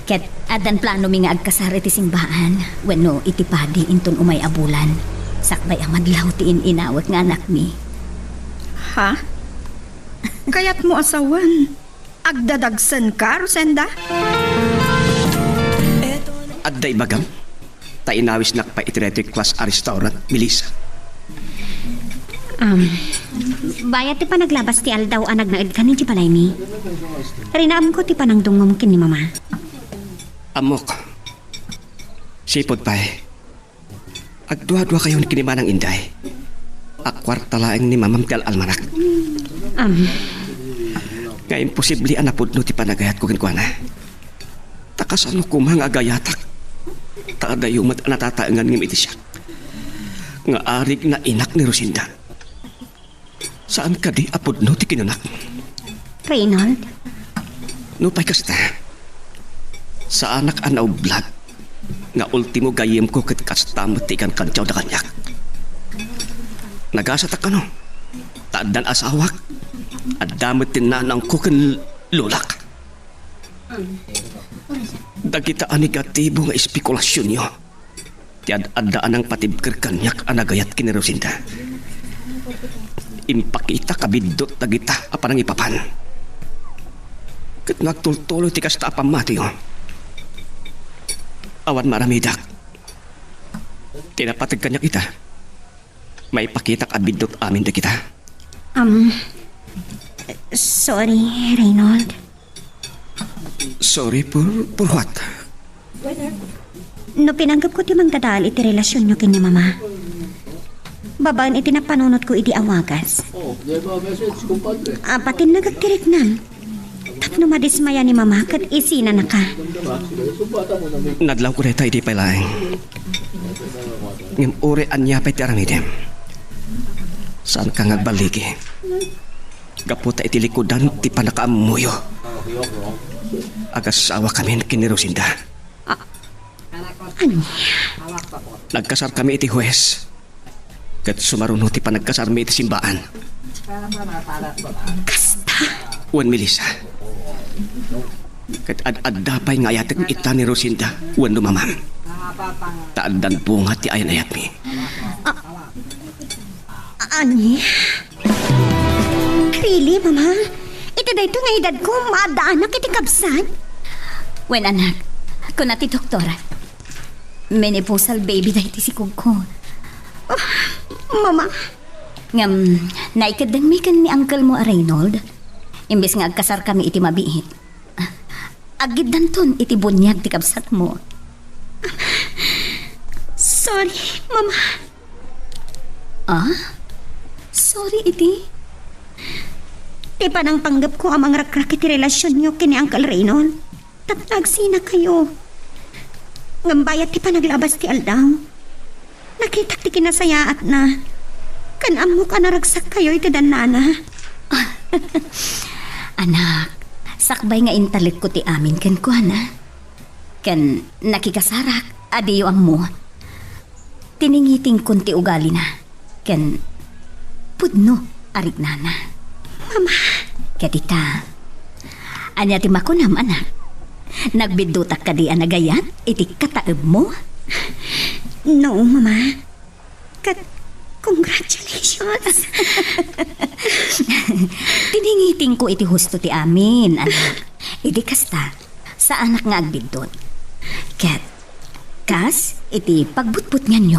Ket addan planomi nga agkasar iti simbaan wenno iti padi inton umay a bulan, sakbay a madlaw ti in-inawek nga anakmi. Ha? Kayatmo a sawen, agdadagsenka, Rosenda? Adda ibagam? Ta inawisnak pay iti daytoy class a restaurant, Melissa. Um, bayat ti panaglabas ti aldaw a nagnaedkan idiay balaymi, rinaemko ti panangdungngom ken ni Mama. Ammok. Sipud pay. Agduaduakayon ken ni Manang Inday. A kuarta laeng ni Mamam ti al-almanak. Um. Nga imposible a napudno ti panagayatko kenkuana. Ta kasano koma nga agayatak? Ta adayo met a natataengan ngem iti siak nga arigna inak ni Rosenda. Saan kadi a pudno ti kinanak? Reynold? Nupay kasta, saanak a naublag nga ultimo gayyemko ket kasta met ti ikankantiawda kaniak. Nagasatak kano? Ta addan asawak, adda met ti nanangko ken lolak. Dagita a negatibo nga espekulasionyo ti ad-adda a nangpatibker kaniak a nagayat ken ni Rosenda. Impakitak a biddut dagita a panangipapan. Ket no agtultuloy ti kasta a pammatiyo, awan maaramidak. Ti napateg kaniak ita, maipakitak a biddut amin dagita. Um, sorry, Reynold. Sorry for, for what? No pinanggepko ti mangdadael iti relasionyo ken ni Mama, babaen iti napanunotko idi a wagas, apatinnagek ti riknam tapno madismaya ni Mama ket isinanaka. Nadlawko dayta idi pay laeng. Ngem uray ania pay ti aramidem, saanka nga agballigi. Gapu ta iti likudan ti pannakaammoyo, agasawakamin ken ni Rosenda. A-, ania? Nagkasarkami iti hues, ket sumaruno ti panagkasarmi iti simbaan. Kasta? Wen, Melissa. Ket ad-adda pay nga ayatek ita ni Rosenda wenno Mamam. Ta addan bunga ti ayan-ayatmi. A-, Ania? Really, Mama? Iti daytoy nga edadko, maaddaanak iti kabsat? Wen, anak, kuna ti doktor, menopausal baby daytoy sikogko. Ah, Mama. Ngem, naikeddengmi ken ni unclemo a Reynold. Imbes nga agkasarkami iti mabiit, aggiddanton iti buniag ti kabsatmo. Sorry, Mama. Ah? Sorry iti? Ti panangpanggepko a mangrakrak iti relasionyo ken ni Uncle Reynold, tapno agsinakayo. Ngem bayat ti panaglabas ti aldaw, nakitak ti kinasayaatna, ken ammok a naragsakkayo iti dannana. Anak, sakbay nga intalekko ti amin kenkuana, ken nakikasarak, adiyo ammo. Iningitingkon ti ugalina ken pudno a riknana. Mama. Ket ita, ania ti makunam, anak? Nagbiddutak kadi a nagayat iti kataemmo? No, Mama. Ket congratulations. Tiningitingko iti husto ti amin, anak. Idi kasta, saanak nga agbiddut. Ket kas iti pagbutbutnganyo,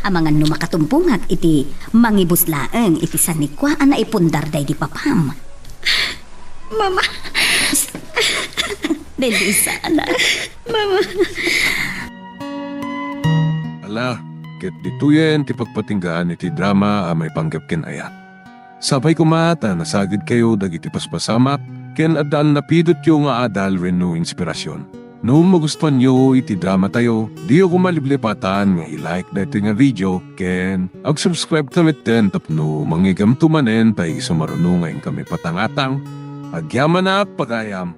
amangan no makatumbongak iti mangibus laeng iti sanikua a naipundar daydi papam. Mama. Daydi isa, anak. Mama. Ala, ket ditoyen ti pagpatinggaan iti drama a maipanggep ken ayat. Sapay koma ta nasagidkayo dagiti paspasamak ken adda a napidotyo nga adal wenno inspirasyon. No magustuanyo iti dramatayo, diyo koma liplipatan nga i-like daytoy nga video ken ag-subscribe ta metten tapno mangigamto manen pay isu maruno nga inkami patangatang. Agyamanak, pagayam!